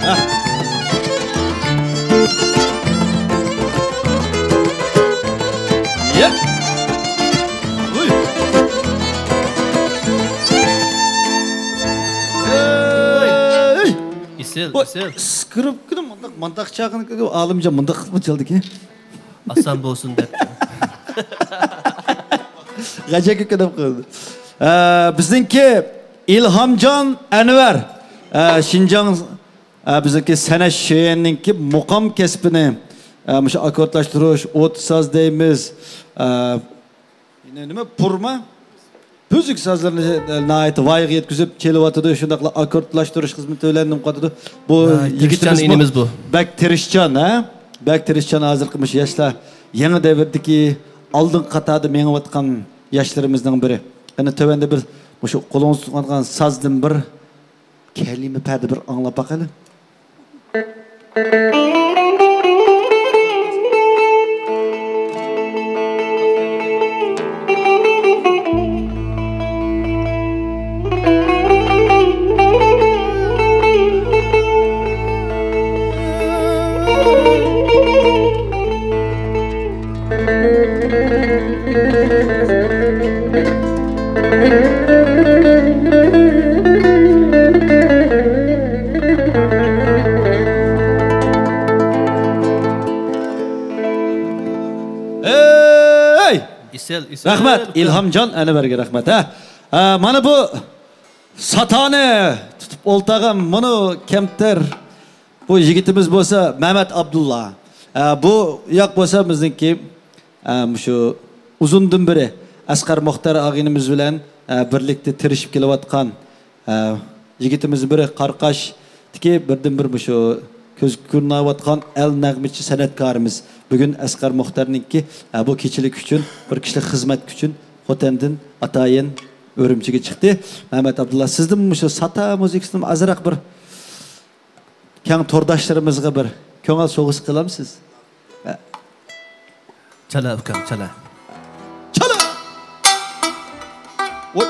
ھا. يا. ۋۇي. ھەي. بۇ ئېسىل. سكرىپكىنى مۇنداق، مۇنداق چالغىنى ئالىمجان مۇنداق قىلىپ چالدىكەن. ئاسان بولسۇن دەپ. غەجەككە كۆنۈپ قالدى. ئە، بىزنىڭكى ئىلھامجان ئەنۋەر. ئە، شىنجاڭ، ئە، بىزنىڭكى سەنئەت شۆيۈەننىڭكى مۇقام كەسپىنى، ئە، مۇشۇ ئاككوردلاشتۇرۇش، ئوت ساز دەيمىز. ئە، يەنە نېمە؟ پۇرما؟ پۈزۈك سازلىرىنى ناھايىتى ۋايىغا يەتكۈزۈپ چېلىۋاتىدۇ. شۇنداقلا ئاككوردلاشتۇرۇش خىزمىتى بىلەن نېمە قىلىۋاتىدۇ. بۇ ھە، يىگىتىمىز تىرىشچان بۇ. ئىنىمىز بۇ. بەك تىرىشچان، ھە؟ بەك تىرىشچان ھازىرقى مۇشۇ ياشلار. يېڭى دەۋردىكى ئالدىنقى قاتاردا مېڭىۋاتقان ياشلىرىمىزنىڭ بىرى. قېنى، تۆۋەندە بىر مۇشۇ قولىڭىزدا تۇتقان سازدىن بىر كەلىمە پەدە بىر ئاڭلاپ باقايلى. ئەي! ئېسىل، ئېسىل. رەھمەت، ئېسىل. ئىلھامجان ئەنۋەرگە رەھمەت، ھە. ئە، مانا بۇ ساتانى تۇتۇپ ئولتۇرغان مۇنۇ كەمتەر بۇ يىگىتىمىز بولسا مەمەت ئابدۇللا. ئە، بۇ ياق بولسا بىزنىڭكى، ئە، مۇشۇ ئۇزۇندىن بېرى ئەسقەر مۇختەر ئاغىنىمىز بىلەن، ئە، بىرلىكتە تىرىشىپ كېلىۋاتقان، ئە، يىگىتىمىز بىرى قاراقاشتىكى بىردىنبىر مۇشۇ كۆزگە كۆرۈنۈۋاتقان ئەل نەغمىچى سەنئەتكارىمىز. بۈگۈن ئەسقەر مۇختەرنىڭكى، ئە، بۇ كېچىلىك ئۈچۈن، بىر كىشىلىك خىزمەت ئۈچۈن خوتەندىن ئاتايىن ئۈرۈمچىگە چىقتى. مەمەت ئابدۇللا، سىزدىن مۇشۇ ساتا مۇزىكىسىدىن ئازراق بىر كەڭ تورداشلىرىمىزغا بىر كۆڭۈل سوۋغىسى قىلامسىز؟ چالا ئۇكام، چالا. چالا! ۋوي!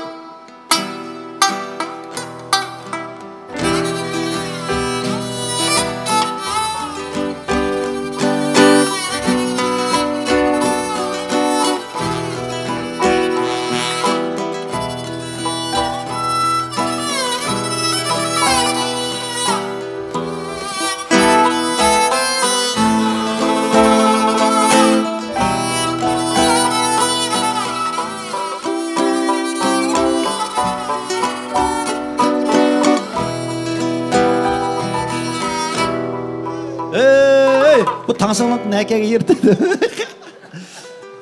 ئەي، بۇ تاڭسىڭلىق نەكەگە يىرتىدۇ؟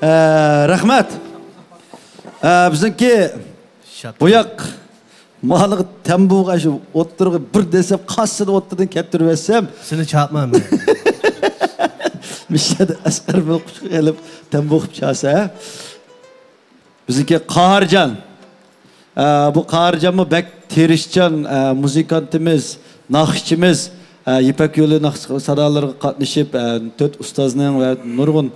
ئە، رەھمەت. ئە، بىزنىڭكى بۇ ياق مالىغا تەمبۇغا شۇ ئوتتۇرىغا بىر دەسسەپ قاسسىنى ئوتتۇرىدىن كەپتۈرۈۋەتسەم. سېنى چاپمامەن. مىشەدە ئەسقەر بىلەن قۇشقا ئېلىپ تەمبۇ قىلىپ چاسا. بىزنىڭكى قاھارجان. ئە، بۇ قاھارجانمۇ بەك تىرىشچان، ئە، مۇزىكانتىمىز، ناخشىچىمىز. ئە، يىپەك يولى ناخشا سادالىرىغا قاتنىشىپ، ئە، تۆت ئۇستازنىڭ ۋە نۇرغۇن،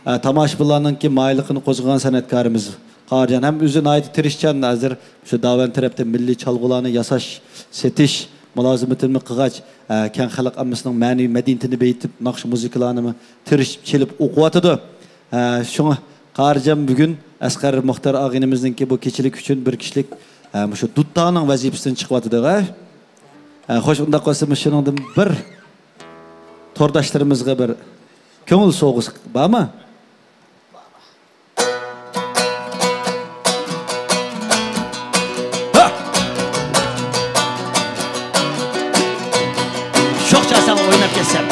ئە، تاماشىبىنلارنىڭكى مايىللىقىنى قوزغىغان سەنئەتكارىمىز. قاھارجان ھەم ئۆزى ناھايىتى تىرىشچان، ھازىر شۇ داۋەن تەرەپتە مىللىي چالغۇلارنى ياساش، سېتىش مۇلازىمىتىنىمۇ قىلغاچ، ئە، كەڭ خەلق ئاممىسىنىڭ مەنىۋى مەدەنىيىتىنى بېيىتىپ، ناخشا مۇزىكىلارنىمۇ تىرىشىپ چېلىپ ئوقۇۋاتىدۇ. ئە، شۇڭا قاھارجان بۈگۈن ئەسقەر مۇختەر ئاغىنىمىزنىڭكى بۇ كېچىلىك ئۈچۈن بىر كىشىلىك، ئە، مۇشۇ دۇتارنىڭ ۋەزىپىسىدىن چىقىۋاتىدۇ، ھە؟ ئە، خوش، ئۇنداق بولسا، مۇشۇنىڭدىن بىر تورداشلىرىمىزغا بىر كۆڭۈل سوۋغىسى بارمۇ؟ شوخ چالساڭ ئويناپ كەتسەم.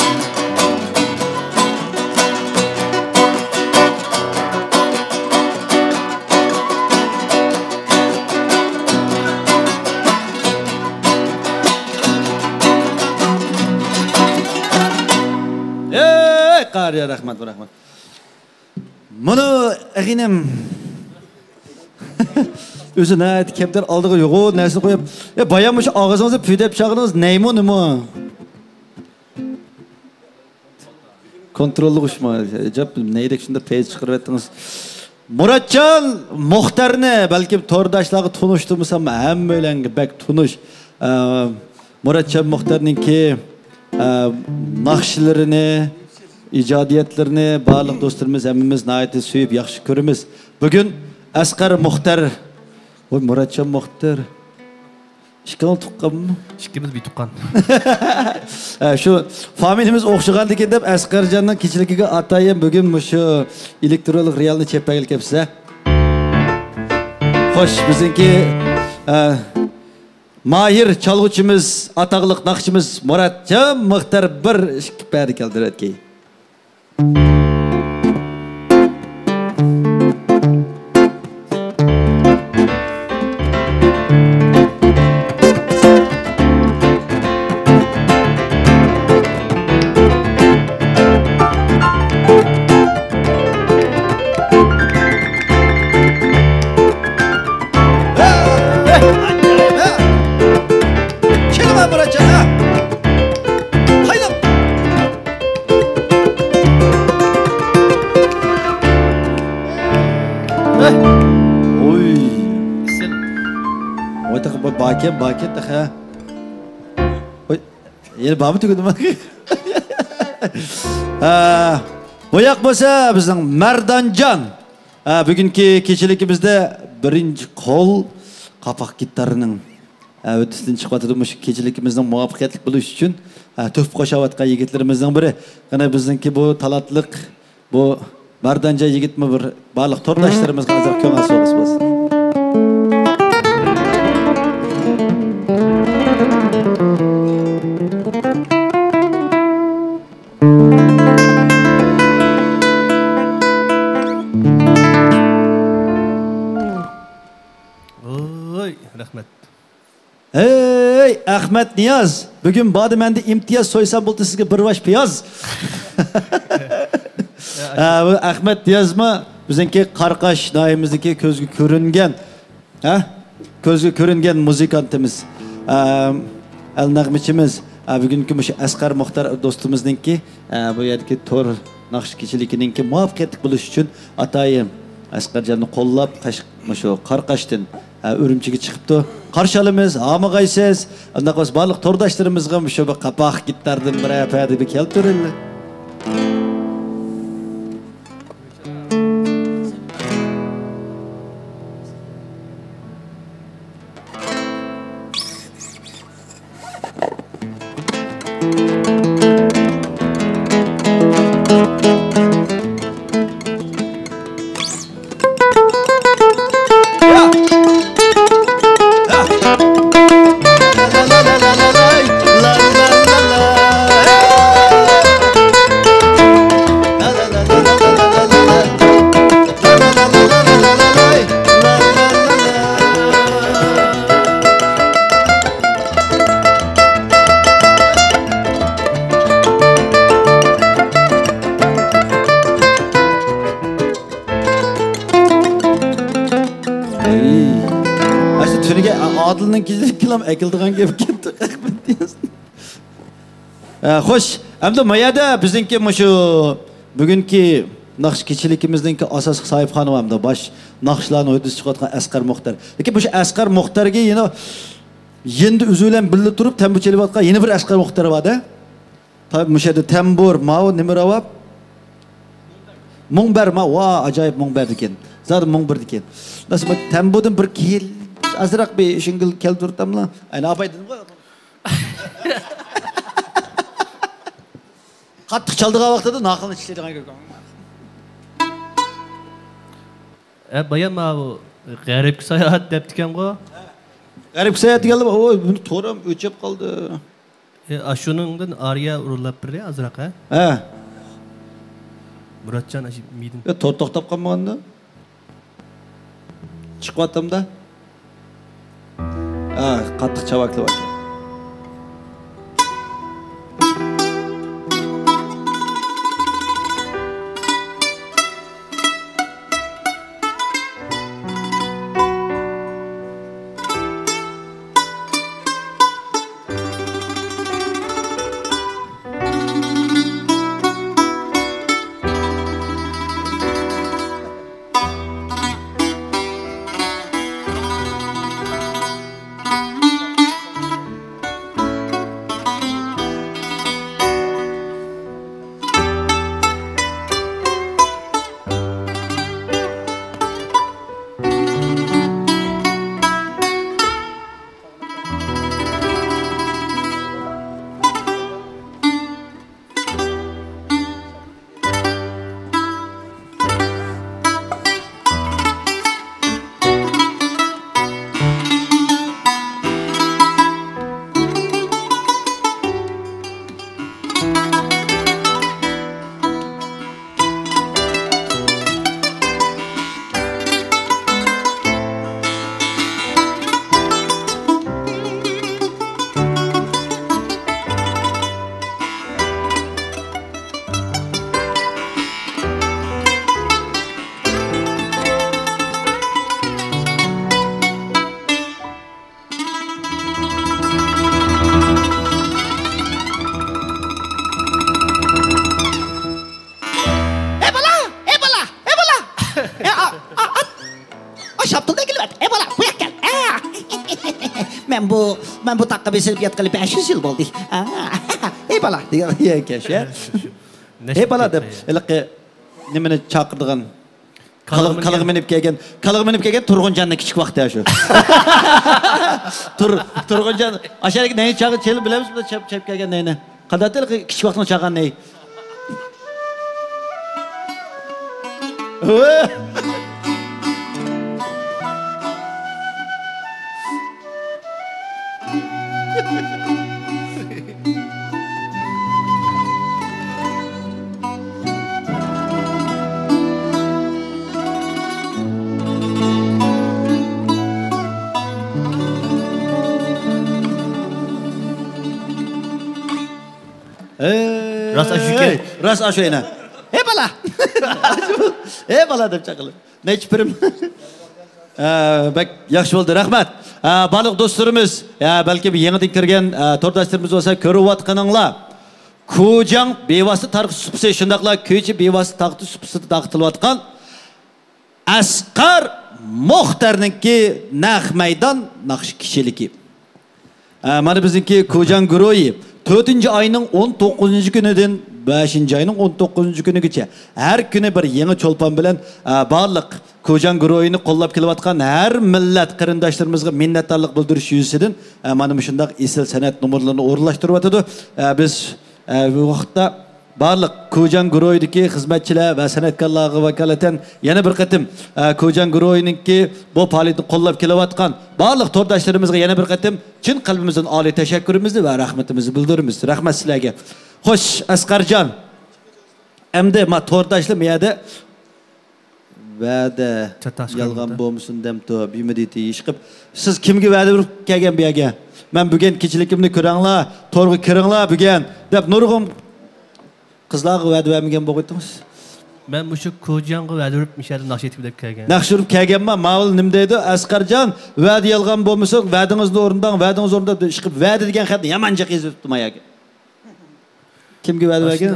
ئەي، قارىيا، رەھمەت، رەھمەت. مانا ئەغىنەم. ئۆزى ناھايىتى كەپتەر، ئالدىغا يوغان نەرسىنى قويۇپ، ئە، بايام مۇشۇ ئاغزىڭىزنى پۈۋدەپ چاغىنىڭىز نەيمۇ نېمە؟ كونتروللۇق ئىشمۇ؟ ئەجەب، نەيدەك شۇنداق پەيز چىقىرىۋەتتىڭىز. مۇراتجان مۇختەرنى بەلكىم تورداشلارغا تونۇشتۇرمىسام، ھەممەيلەنگە بەك تونۇش. ئە، مۇراتجان مۇختەرنىڭكى، ئە، ناخشىلىرىنى، ئىجادىيەتلىرىنى بارلىق دوستلىرىمىز، ھەممىمىز ناھايىتى سۆيۈپ ياخشى كۆرىمىز. بۈگۈن ئەسقەر مۇختەر، ۋوي، مۇراتجان مۇختەر. ئىككىڭلار تۇغقانمۇ؟ ئىككىمىز بىر تۇغقان. ھە، شۇ فامىلىمىز ئوخشىغاندىكىن دەپ ئەسقەرجاننىڭ كېچىلىكىگە ئاتايىن بۈگۈن مۇشۇ ئېلېكترونلۇق رېئالنى چېلىپ بەرگىلى كەپسىز، ھە؟ خوش، بىزنىڭكى، ئە، ماھىر چالغۇچىمىز، ئاتاقلىق ناخشىچىمىز مۇراتجان مۇختار بىر ئىككى پەدە كەلدى رەتكەي. كېلىڭە، مۇراتجان، ھە. قايناپ. ھە. ۋوي. ۋوي، تېخى بار، باركەن، باركەن تېخى. ۋوي. يەنە بارمۇ تۈگىدىمۇ؟ ھە، بۇ ياق بولسا بىزنىڭ مەردانجان. ھە، بۈگۈنكى كېچىلىكىمىزدە بىرىنچى قول قاپاق گىتارنىڭ، ھە، ھۆددىسىدىن چىقىۋاتىدۇ. مۇشۇ كېچىلىكىمىزنىڭ مۇۋەپپەقىيەتلىك بولۇشى ئۈچۈن، ھە، تۆھپە قوشۇۋاتقان يىگىتلىرىمىزنىڭ بىرى. قېنى بىزنىڭكى بۇ تالانتلىق بۇ مەردانجان يىگىتمۇ بىر بارلىق تورداشلىرىمىزغا ئازراق كۆڭۈل سوۋغىسى بولسۇن. ۋوي، رەھمەت. ھەي، ئەخمەت نىياز، بۈگۈن باردا مەندە ئىمتىياز سويسام بولدى سىزگە بىر باش پىياز. ھە، بۇ ئەخمەت نىيازمۇ بىزنىڭكى قاراقاش ناھىيەمىزدىكى كۆزگە كۆرۈنگەن، ھە؟ كۆزگە كۆرۈنگەن مۇزىكانتىمىز، ھە، ئەل نەغمىچىمىز، ھە، بۈگۈنكى مۇشۇ ئەسقەر مۇختار دوستىمىزنىڭكى، ھە، بۇ يەردىكى تور ناخشا كېچىلىكىنىڭكى مۇۋەپپەقىيەتلىك بولۇشى ئۈچۈن ئاتايىن ئەسقەرجاننى قوللاپ، قاش-، مۇشۇ قاراقاشتىن، ھە، ئۈرۈمچىگە چىقىپتۇ. قارشى ئالىمىز، ھامىغايسىز. ئۇنداق بولسا بارلىق تورداشلىرىمىزغا مۇشۇ بىر قاپاق گىتاردىن بىرەر پەدە بىر كەلتۈرۈڭلار. ئەسلى تۈنۈگۈن ئادىلنىڭ كېچىلىك كىلام ئەكېلىدىغان گەپ كەپتۇ، رەھمەت دېيەسىز. ئە، خوش، ئەمدى ما يەردە بىزنىڭكى مۇشۇ بۈگۈنكى ناخشا كېچىلىكىمىزنىڭكى ئاساسلىق ساھىبخانى بار، ئەمدى باش ناخشىلارنىڭ ھۆددىسى چىقىۋاتقان ئەسقەر مۇختار. لېكىن مۇشۇ ئەسقەر مۇختارگە يەنە يېنىدا ئۆزى بىلەن بىللە تۇرۇپ تەمبۇر چېلىۋاتقان يەنە بىر ئەسقەر مۇختار بار-دە. تا-، مۇشۇ يەردە تەمبۇر، ماۋۇ نېمە راۋاب؟ مۇڭبەر، ما-، ۋا، ئاجايىپ مۇڭبەردىكەن. زادى مۇڭبىردىكەن. نەسىبە تەمبۇردىن بىر كېيىن ئازراق بىر شىڭگىل كەلتۈرتەملا. ئەنە ئاباي دېدىمغۇ. قاتتىق چالىدىغان ۋاقتىدا ناخشىنى ئىشلەيدىغان گەپ. ئە، بايام ماۋۇ غەربكە ساياھەت دەپتىكەنغۇ. غەربكە ساياھەت دېگەنلەر، ئوي، بۇنى تورام ئۆچۈپ قالدى. ئە، ئاشۇنىڭدىن ئارىيە ئورۇنلاپ بېرەي ئازراق، ھە؟ ھە. مۇراتجان، ئاشۇ مىدىن. ئە، تور توختاپ قالمىغاندا. چىقىۋاتامدا. ھە، قاتتىق چاۋاكلىۋاتىدۇ. شاپتۇلدەك كېلىۋەت. ئەي بالا، بۇ ياققا كەل. ئە. مەن بۇ، مەن بۇ تاغقا بېسىلىپ ياتقىلى بەش يۈز يىل بولدى. ئە. ئەي بالا، دېگەن گەپ شۇ. ئەي بالا دەپ، ھېلىقى نېمىنى چاقىرىدىغان. كالىغا، كالىغا مىنىپ كەلگەن، كالىغا مىنىپ كەلگەن تۇرغۇنجاننىڭ كىچىك ۋاقتى شۇ. تۇر-، تۇرغۇنجان، ئاشۇ يەردىكى نەينى چاغ-، چېلىپ بىلەمىز، بۇ چاپ-، چاپىپ كەلگەن نەينى. قانداق ئەتتى كىچىك ۋاقتىنىڭ چاغان نەي؟ ئەي، راست ئاشۇ ئىكەن. راست ئاشۇ ئەينە. ئەي بالا! ئەي بالا دەپ چاقىلىپ. نەچچە پىرىم؟ ئە، بەك ياخشى بولدى، رەھمەت. ئە، بارلىق دوستلىرىمىز، ئە، بەلكىم يېڭىدىن كىرگەن، ئە، تورداشلىرىمىز بولسا كۆرۈۋاتقىنىڭلار. كوجاڭ بىۋاسىتە تارىخچى سۇپىسى، شۇنداقلا كوجاڭ بىۋاسىتە تارىخچى سۇپىسىدا تارقىتىلىۋاتقان ئەسقەر مۇختەرنىڭكى نەق مەيدان ناخشا كېچىلىكى. ئە، مانا بىزنىڭكى كوجاڭ گۇرۇھى تۆتىنچى ئاينىڭ ئون توققۇزىنچى كۈنىدىن بەشىنچى ئاينىڭ ئون توققۇزىنچى كۈنىگىچە ھەر كۈنى بىر يېڭى چولپان بىلەن، ئە، بارلىق كوجاڭ گۇرۇھىنى قوللاپ كېلىۋاتقان ھەر مىللەت قېرىنداشلىرىمىزغا مىننەتدارلىق بىلدۈرۈش يۈزىسىدىن، ئە، مانا مۇشۇنداق ئېسىل سەنئەت نومۇرلىرىنى ئورۇنلاشتۇرۇۋاتىدۇ. ئە، بىز، ئە، بۇ ۋاقىتتا بارلىق كوجاڭ گۇرۇھىدىكى خىزمەتچىلەر ۋە سەنئەتكارلارغا ۋاكالىتەن يەنە بىر قېتىم، ئە، كوجاڭ گۇرۇھىنىڭكى بۇ پائالىيىتىنى قوللاپ كېلىۋاتقان بارلىق تورداشلىرىمىزغا يەنە بىر قېتىم چىن قەلبىمىزدىن ئالىي تەشەككۈرىمىزنى ۋە رەھمىتىمىزنى بىلدۈرىمىز. رەھمەت سىلەرگە. خوش، ئەسقەرجان. ئەمدى ما تورداشلار ما يەردە ۋەدە يالغان بولمىسۇن دەمتۇ، بىمىدىتى ئىشقىپ. سىز كىمگە ۋەدە بېرىپ كەلگەن بۇ يەرگە؟ مەن بۈگۈن كېچىلىكىمنى كۆرۈڭلار، تورغا كىرىڭلار بۈگۈن دەپ نۇرغۇن قىزلارغا ۋەدە بەرمىگەن بولغىيتىڭىز. مەن مۇشۇ كوجاڭغا ۋەدە بېرىپ مۇشۇ يەردە ناخشا ئېيتىپ كەلگەن. ناخشا ئېيتىپ كەلگەنما؟ ماۋۇل نېمە دەيدۇ؟ ئەسقەرجان، ۋەدە يالغان بولمىسۇن، ۋەدىڭىزنى ئورۇنداڭ، ۋەدىڭىزنى ئورۇنداڭ دەپ ئىشقىپ ۋەدە دېگەن خەتنى يامان جىق يېزىۋېتىپتۇ ما يەرگە. كىمگە ۋەدە بەرگەن؟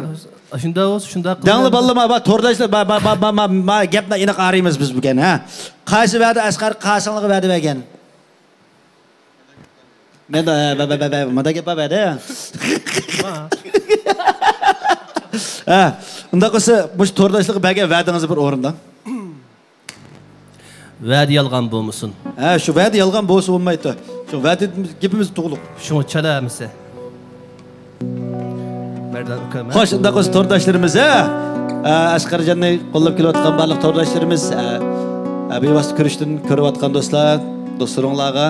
ئاشۇنداق بولسا، شۇنداق قىلىڭ. دەڭلار بالىلار، ما، ما تورداشلار، ما، ما، گەپنى ئېنىق ئايرىيمىز بىز بۈگۈن، ھە؟ قايسى ۋەدە ئەسقەر قاسىڭلارغا ۋەدە بەرگەن؟ مەن، ھە، بە، بە، بە، بە، مۇنداق گەپ بار ۋەدە. ھە، ئۇنداق بولسا مۇشۇ تورداشلارغا بەرگەن ۋەدىڭىزنى بىر ئورۇنداڭ. ۋەدە يالغان بولمىسۇن. ھە، شۇ ۋەدە يالغان بولسا بولمايدۇ. شۇ ۋەدە گېپىمىز تۇغلۇق. شۇڭا چالا ئەمىسە. مەردان ئۇكام، ھە؟ خوش، ئۇنداق بولسا تورداشلىرىمىز، ھە؟ ئە، ئەسقەرجاننى قوللاپ كېلىۋاتقان بارلىق تورداشلىرىمىز، ئە، ئە، بىۋاسىتە كۆرۈشتىن كۆرۈۋاتقان دوستلار، دوستلىرىڭلارغا،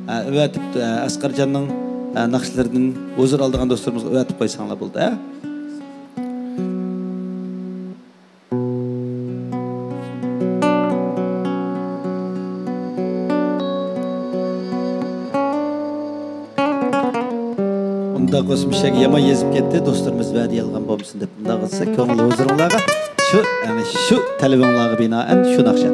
ئە، ئەۋەتىپ، ئە، ئەسقەرجاننىڭ، ئە، ناخشىلىرىدىن ھۇزۇر ئالىدىغان دوستلىرىمىزغا ئەۋەتىپ قويساڭلار بولدى، ھە؟ ئۇنداق بولسا مۇشۇ يەرگە يامان يېزىپ كەتتى، دوستلىرىمىز ۋەدە يالغان بولمىسۇن دەپ. ئۇنداق بولسا كۆڭۈل ھۇزۇرۇڭلارغا شۇ، يەنى شۇ تەلىپىڭلارغا بىنائەن شۇ ناخشا.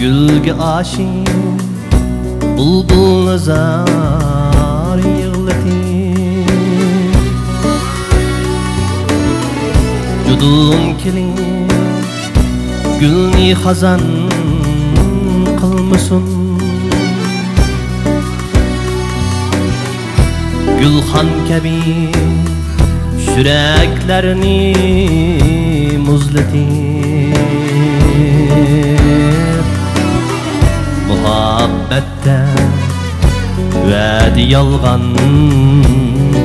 گۈلگە ئاشىق بۇلبۇل زار يىغلىتىپ، جۇدۇن كېلىپ گۈلنى خازان قىلمىسۇن. گۈلخان كەبى يۈرەكلەرنى مۇزلىتىپ، مۇڭ مۇھەببەتتە ۋەدە يالغان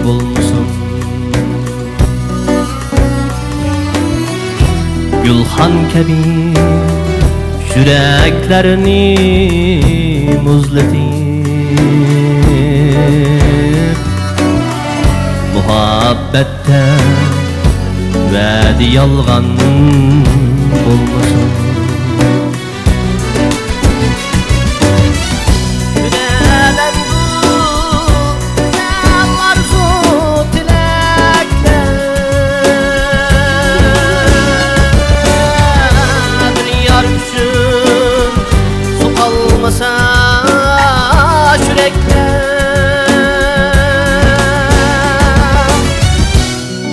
بولمىسۇن. گۈلخان كەبى يۈرەكلەرنى مۇزلىتىپ، مۇھەببەتتە ۋەدە يالغان بولمىسۇن. ئۈنەلەمدۇ گۈزەل ئارزۇ تىلەكلەر؟ بىر يار ئۈچۈن سۇقالمىسا يۈرەكلەر.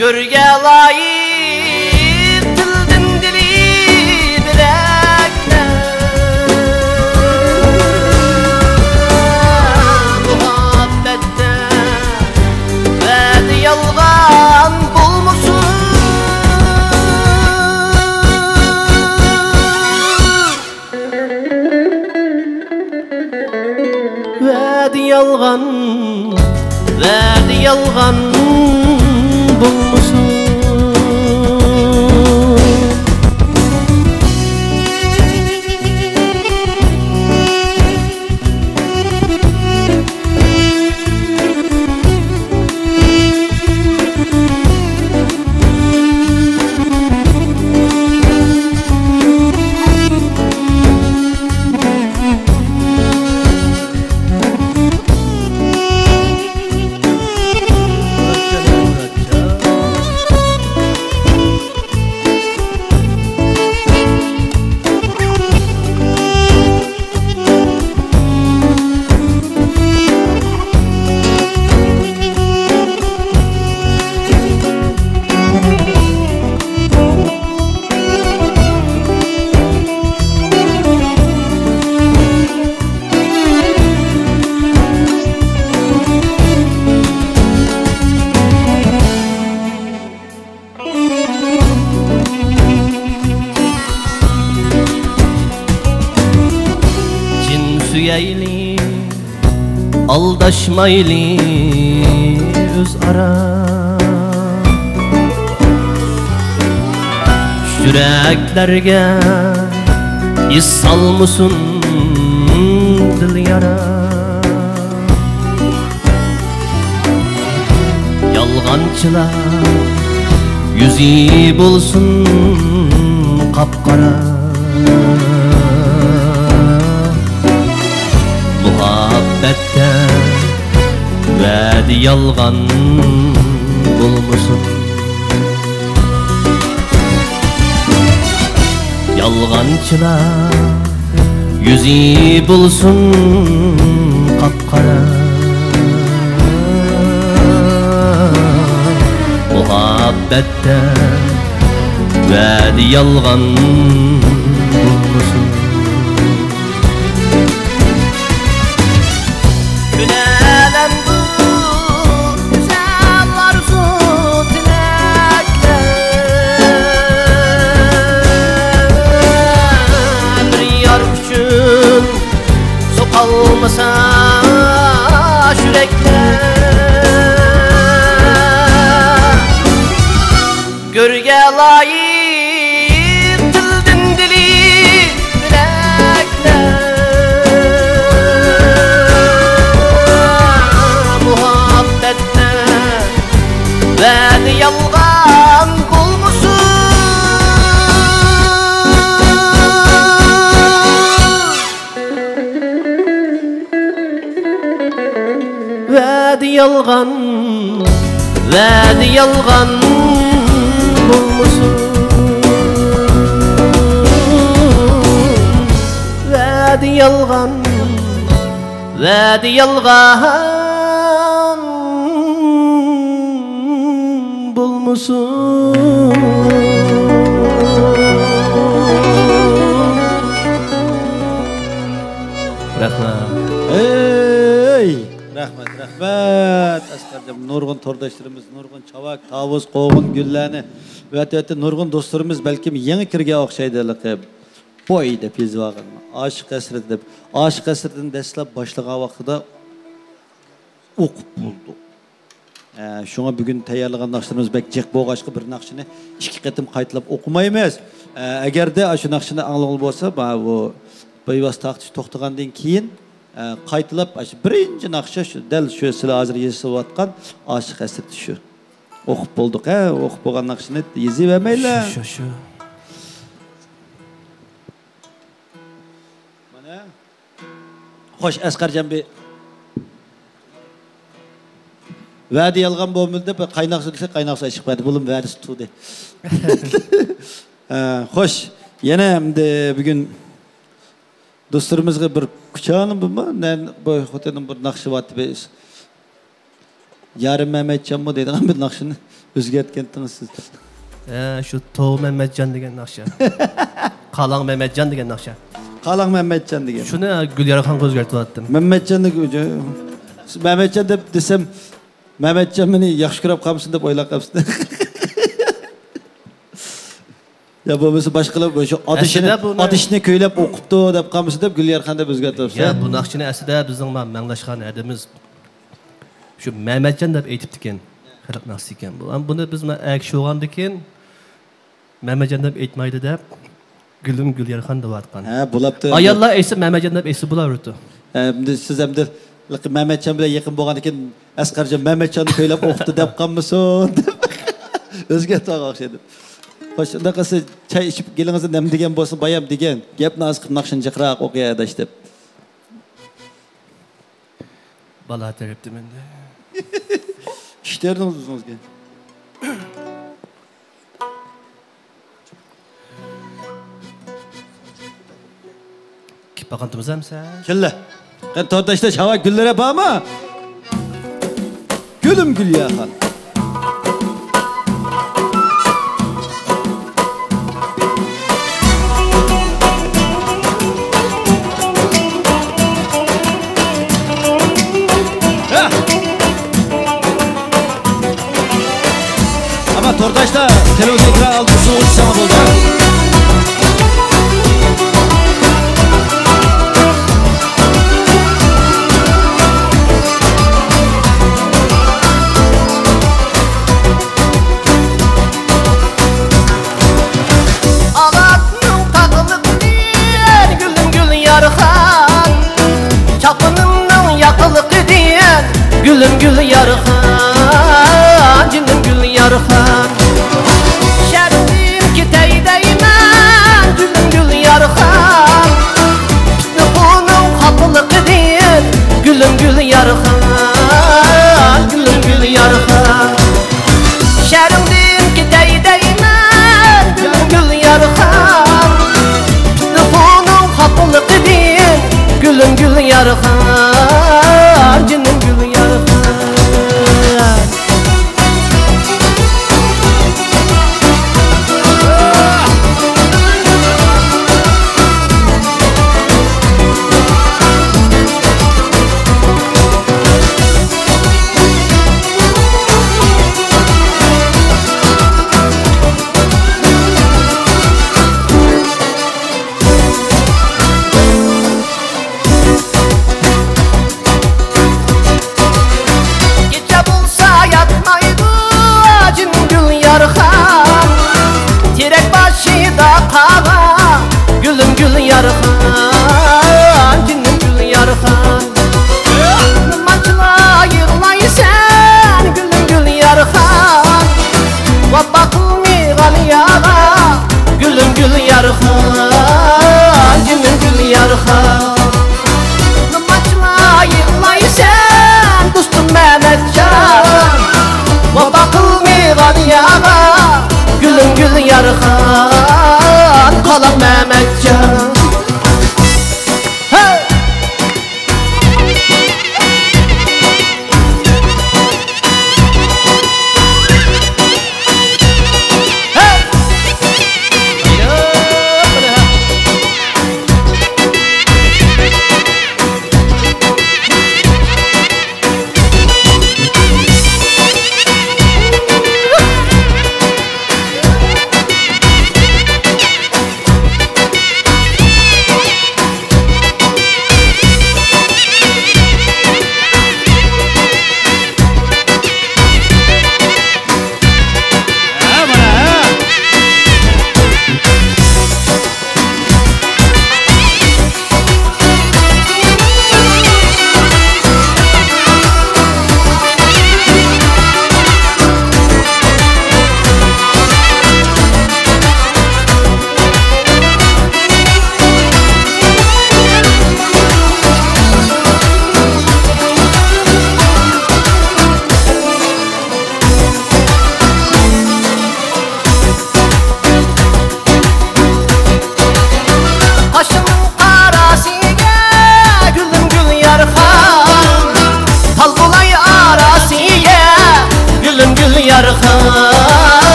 گۆرگە لايىق تىلدىن دىلى بىلەكلەر. مۇھەببەتتە ۋەدە يالغان بولمىسۇن. ۋەدە يالغان، ۋەدە يالغان بولمىسۇن. چىن سۆيەيلى، ئالداشمايلى ئۆزئارا. يۈرەكلەرگە ئىز سالمىسۇن دىل يارا. يالغانچىلار يۈزى بولسۇن قاپقارا. مۇھەببەتتە ۋەدە يالغان بولمىسۇن. يالغانچىلار يۈزى بولسۇن قاپقارا. مۇھەببەتتە ۋەدە يالغان بولمىسۇن. ئۈنەلەمدۇ گۈزەل ئارزۇ تىلەكلەر؟ بىر يار ئۈچۈن سوقالمىسا يۈرەكلەر. گۆرگە لايىق تىلدىن دىلى بىلەكلەر. مۇھەببەتتە ۋەدە يالغان بولمىسۇن. ۋەدە يالغان، ۋەدە يالغان بولمىسۇن. ۋەدە يالغان، ۋەدە يالغان بولمىسۇن. رەھمەت. ئەي! رەھمەت، رەھمەت. ئەسقەرجان، نۇرغۇن تورداشلىرىمىز، نۇرغۇن چاۋاك، تاۋۇز، قوغۇن، گۈللەرنى ئەۋەتىۋەتتى. نۇرغۇن دوستلىرىمىز بەلكىم يېڭى كىرگەن ئوخشايدۇ ھېلىقى. بوي دەپ يېزىۋالغان. ئاشىق ھەسرىتى دەپ. ئاشىق ھەسرىتىنى دەسلەپ باشلىغان ۋاقتىدا ئوقۇپ بولدۇق. ئە، شۇڭا بۈگۈن تەييارلىغان ناخشىلىرىمىز بەك جىق بولغاچقا، بىر ناخشىنى ئىككى قېتىم قايتىلاپ ئوقۇمايمىز. ئە، ئەگەردە ئاشۇ ناخشىنى ئاڭلىغىلى بولسا، ما بۇ بىۋاسىتە تاختىچى توختىغاندىن كېيىن، ئە، قايتىلاپ ئاشۇ بىرىنچى ناخشا شۇ، دەل شۇ سىلەر ھازىر يېزىۋاتقان ئاشىق ھەسرىتى شۇ. ئوقۇپ بولدۇق، ھە؟ ئوقۇپ بولغان ناخشىنى يېزىۋەرمەيلى. شۇ، شۇ، شۇ. مانا. خوش، ئەسقەرجان بىر ۋەدە يالغان بولمىدى دەپ، قايناق سۇ دېسە، قايناق سۇ ئېچىپ بەردى. بۇلۇم ۋەدىسى تۇردى. ئە، خوش، يەنە ئەمدى بۈگۈن دوستلىرىمىزغا بىر كۇچانىڭ بۇ، نە، بۇ خوتەننىڭ بىر ناخشا بار، يارىم مەمەتجانمۇ دەيدىغان بىر ناخشىنى ئۆزگەرتكەنتىڭىز سىز. ھە، شۇ توۋا مەمەتجان دېگەن ناخشا. قالاڭ مەمەتجان دېگەن ناخشا. قالاڭ مەمەتجان دېگەن. شۇنى گۈليارخانغا ئۆزگەرتىۋاتتىم. مەمەتجان دېگەن، مەمەتجان دەپ دېسەم، مەمەتجان مېنى ياخشى كۆرۈپ قالمىسۇن دەپ ئويلاپ قاپسىز. يا بولمىسا باشقىلار شۇ ئادىشىنى، ئەسلىدە بۇنى ئادىشىنى كۈيلەپ ئوقۇپتۇ دەپ قالمىسۇن دەپ گۈليارخان دەپ ئۆزگەرتىۋەپسەن. يا، بۇ ناخشىنى ئەسلىدە بىزنىڭ ما-، مەڭلاشخان ھەدىمىز شۇ مەمەتجان دەپ ئېيتىپتىكەن. خەلق ناخشىسى ئىكەن بۇ. ئەمما بۇنى بىز ما-، ئەگىشىۋالغاندىكىن مەمەتجان دەپ ئېيتمايلى دەپ گۈلۈم گۈليارخان دەۋاتقان. ھە، بولاپتۇ. ئاياللار ئېيتسا مەمەتجان دەپ ئېيتسا بولۇۋېرىدۇ. ئەمدى سىز ئەمدى مەمەتجان بىلەن يېقىن بولغاندىكىن ئەسقەرجان مەمەتجاننى كۈيلەپ ئوقۇپتۇ دەپ قالمىسۇن دەپ ئۆزگەرتىۋالغان ئوخشايدۇ. خوش، ئۇنداق قىلسا چاي ئىچىپ گېلىڭىزنى نەم دېگەن بولسا بايام دېگەن گەپنى ئاز قىلىپ ناخشىنى جىقراق ئوقۇيا ئاداش دەپ. بالا تەرەپتىن مەندە. ئىشتەردىڭىز ئۆزىڭىزگە. كېلىپ باققانتىمىز ئەمسە. كېلە. قېنى تورداشلار، ھاۋا گۈللىرى بارمۇ؟ گۈلۈم گۈليارخان. ئەمما تورداشلار، تېلېۋىزور ئېكران ئالدىدا سۇغۇرتا ئىچسەڭلار بولدى. ئالاتنىڭ تاغلىقىدىن گۈلۈم گۈليارخان، چاپىنىمنىڭ ياقىلىقىدىن گۈلۈم گۈليارخان، جېنىم گۈليارخان. شەھىرىڭدىن كېتەي دەيمەن، گۈلۈم گۈليارخان. پىتنىخورنىڭ خاپىلىقىدىن گۈلۈم گۈليارخان، گۈلۈم گۈليارخان. شەھىرىڭدىن كېتەي دەيمەن، گۈلۈم گۈليارخان. پىتنىخورنىڭ خاپىلىقىدىن گۈلۈم گۈليارخان، جېنىم گۈليارخان. كېچە بولسا ياتمايدۇ جېنىم گۈليارخان. تېرەك باشىدا قاغا گۈلۈم گۈليارخان، جېنىم گۈليارخان. نېمانچىلا يىغلايسەن گۈلۈم گۈليارخان. ۋاپا قىلمىغان يارغا گۈلۈم گۈليارخان، جېنىم گۈليارخان. نېمانچىلا يىغلايسەن دوستۇم مەمەتجان. ۋاپا قىلمىغان يارغا گۈلۈم گۈليارخان، قالاڭ مەمەتجان. ھەي!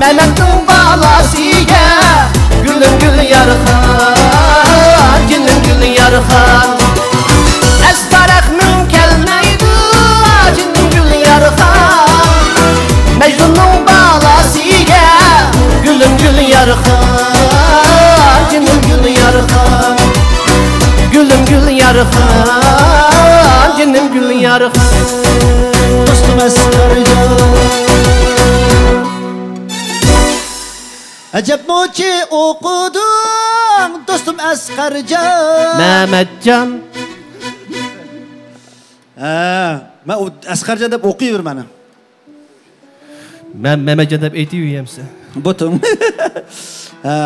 ئەمەتنىڭ بالاسىگە گۈلۈم گۈل يارخان، جېنىم گۈل يارخان. ئەسقەر رەھمىم كەلمەيدۇ، جېنىم گۈل يارخان. مەجنۇننىڭ بالاسىگە گۈلۈم گۈل يارخان، جېنىم گۈل يارخان. گۈلۈم گۈل يارخان، جېنىم گۈل يارخان. دوستۇم ئەسقەرجان. ئەجەبمۇچى ئوقۇدۇڭ، دوستۇم ئەسقەرجان. مەمەتجان. ھە، مەن ئۇ ئەسقەرجان دەپ ئوقۇيۋېرىمەن. مەن مەمەتجان دەپ ئېيتىۋېرەمسەن. بوتۇم. ھە.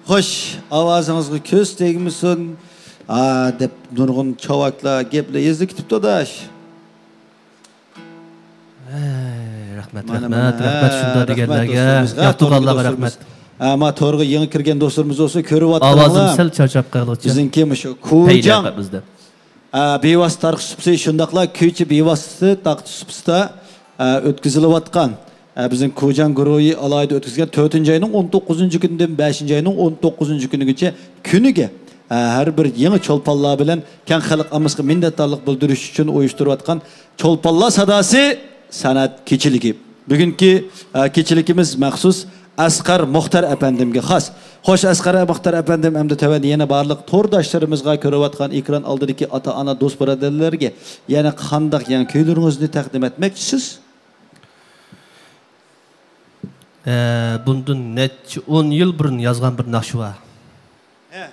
خوش، ئاۋازىڭىزغا كۆز تەگمىسۇن. ھە، دەپ نۇرغۇن چاۋاكلار، گەپلەر يېزىلىپ كېتىپتۇ، ئاداش. ھەي، رەھمەت، مانا، رەھمەت، مانا، رەھمەت، شۇنداق رەھمەت دېگەنلەرگە، دوستلىرىمىزغا، ياقتۇرغانلارغا تورغا رەھمەت. ئە، ما تورغا يېڭى كىرگەن دوستلىرىمىز بولسا كۆرۈۋاتقانلار. ئاۋازىم سەل چارچاپ قالغۇچە. بىزنىڭكى مۇشۇ كۇجاڭ، ئە، بىۋاسىتە تارقىتىش سۇپىسى، شۇنداقلا كۈيچى بىۋاسىتە تارقىتىش سۇپىسىدا، ئە، ئۆتكۈزۈلۈۋاتقان، ئە، بىزنىڭ كۇجاڭ گۇرۇھى ئالاھىدە ئۆتكۈزگەن تۆتىنچى ئاينىڭ ئون توققۇزىنچى كۈنىدىن بەشىنچى ئاينىڭ ئون توققۇزىنچى كۈنىگىچە كۈنىگە، ئە، ھەر بىر يېڭى چولپانلار بىلەن كەڭ خەلق ئاممىسىغا مىننەتدارلىق بىلدۈرۈش ئۈچۈن ئۇيۇشتۇرۇۋاتقان چولپانلار ساداسى سەنئەت كېچىلىكى. بۈگۈنكى، ئە، كېچىلىكىمىز مەخسۇس ئەسقەر مۇختەر ئەپەندىمگە خاس. خوش، ئەسقەر مۇختەر ئەپەندىم، ئەمدى تۆۋەندە يەنە بارلىق تورداشلىرىمىزغا، كۆرۈۋاتقان ئېكران ئالدىدىكى ئاتا-ئانا، دوست-بۇرادەرلەرگە يەنە قانداق يېڭى كۈيلىرىڭىزنى تەقدىم ئەتمەكچىسىز؟ ئە، بۇندىن نەچچە ئون يىل بۇرۇن يازغان بىر ناخشا بار. ھە.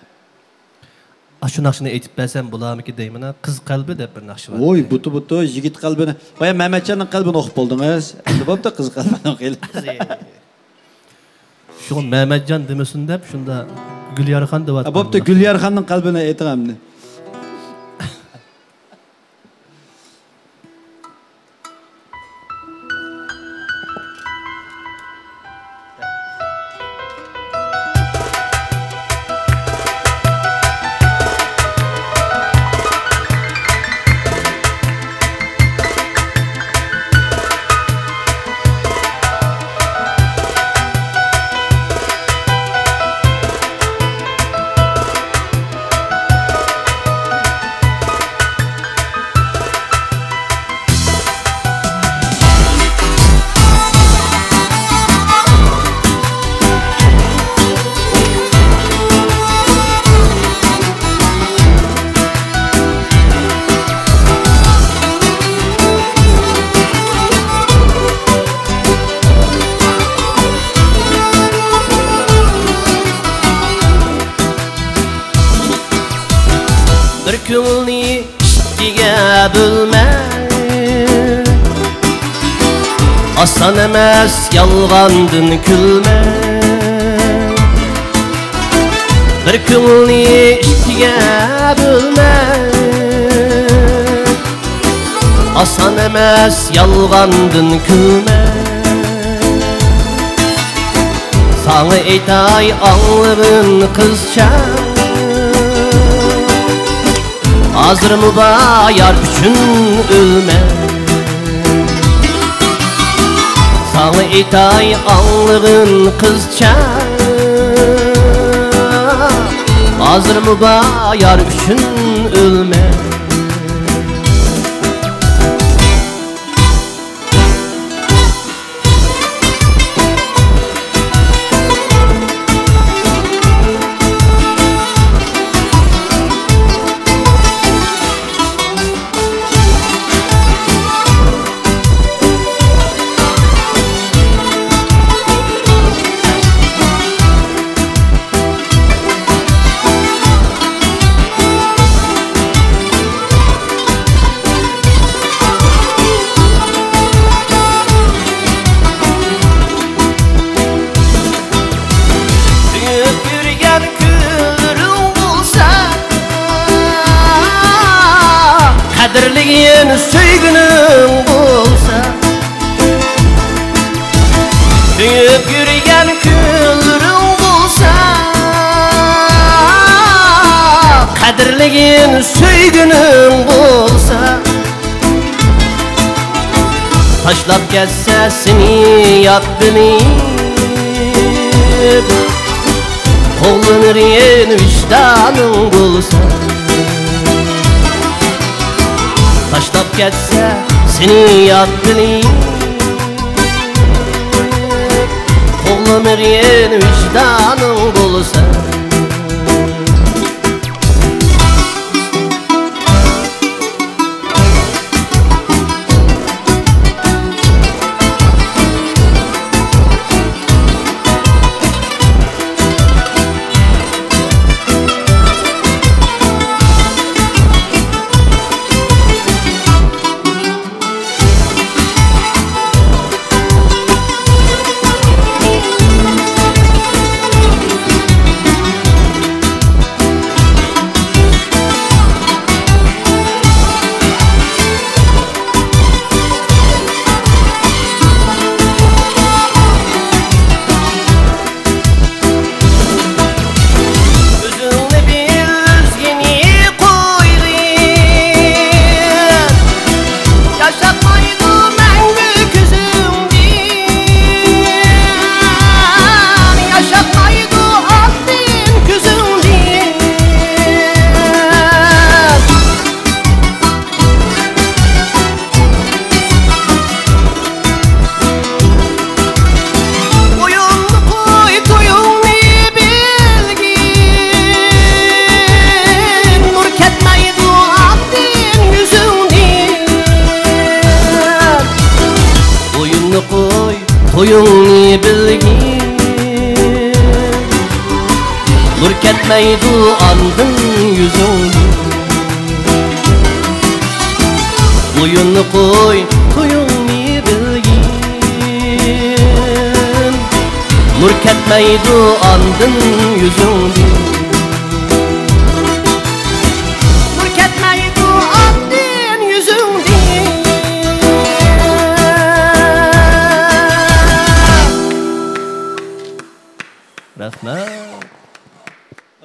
ئاشۇ ناخشىنى ئېيتىپ بەرسەم بولارمىكىن دەيمەن، قىز قەلبى دەپ بىر ناخشا بار. ۋوي، بۇتۇ، بۇتۇ، يىگىت قەلبىنى. بايا مەمەتجاننىڭ قەلبىنى ئوقۇپ بولدىڭىز. ئەمدى بوپتۇ، قىز قەلبىنى ئوقۇيلى. شۇڭا مەمەتجان دېمىسۇن دەپ، شۇندا گۈليارخان دەۋاتقان. ھە، بوپتۇ، گۈليارخاننىڭ قەلبىنى ئېيتىڭ ئەمدى. بىر كۆڭۈلنى ئىككىگە بۆلمەك ئاسان ئەمەس، يالغاندىن كۈلمەك. بىر كۆڭۈلنى ئىككىگە بۆلمەك ئاسان ئەمەس، يالغاندىن كۈلمەك. ساڭا ئېيتاي ئاڭلىغىن قىزچاق، ھازىرمۇ بار يار ئۈچۈن ئۆلمەك. ساڭا ئېيتاي ئاڭلىغىن قىزچاق، ھازىرمۇ بار يار ئۈچۈن ئۆلمەك. سۆيۈپ يۈرگەن كۈنلىرىڭ بولسا، قەدىرلىگىن سۆيگۈنۈڭ بولسا، سۆيۈپ يۈرگەن كۈنلىرىڭ بولسا، قەدىرلىگىن سۆيگۈنۈڭ بولسا، تاشلاپ كەتسە سېنى يات بىلىپ، قوغلىنىرىن ۋىجدانىڭ بولسا. تاشلاپ كەتسە سېنى يات بىلىپ، قوغلىنىرىن ۋىجدانىڭ بولسا. ئۆزۈڭنى بىل، ئۆزگىنى قويغىن. ياشاتمايدۇ مەڭگۈ كۆزۈڭدىن، ياشاتمايدۇ ئاندىن كۆزۈڭدىن. بويۇننى قوي، تويۇڭنى بىلگىن، نۇر كەتمەيدۇ ئاندىن يۈزۈڭدىن. بويۇننى قوي، تويۇڭنى بىلگىن، نۇر كەتمەيدۇ ئاندىن يۈزۈڭدىن. بويۇننى قوي، تويۇڭنى بىلگىن، نۇر كەتمەيدۇ ئاندىن يۈزۈڭدىن. نۇر كەتمەيدۇ ئاندىن يۈزۈڭدىن. رەھمەت.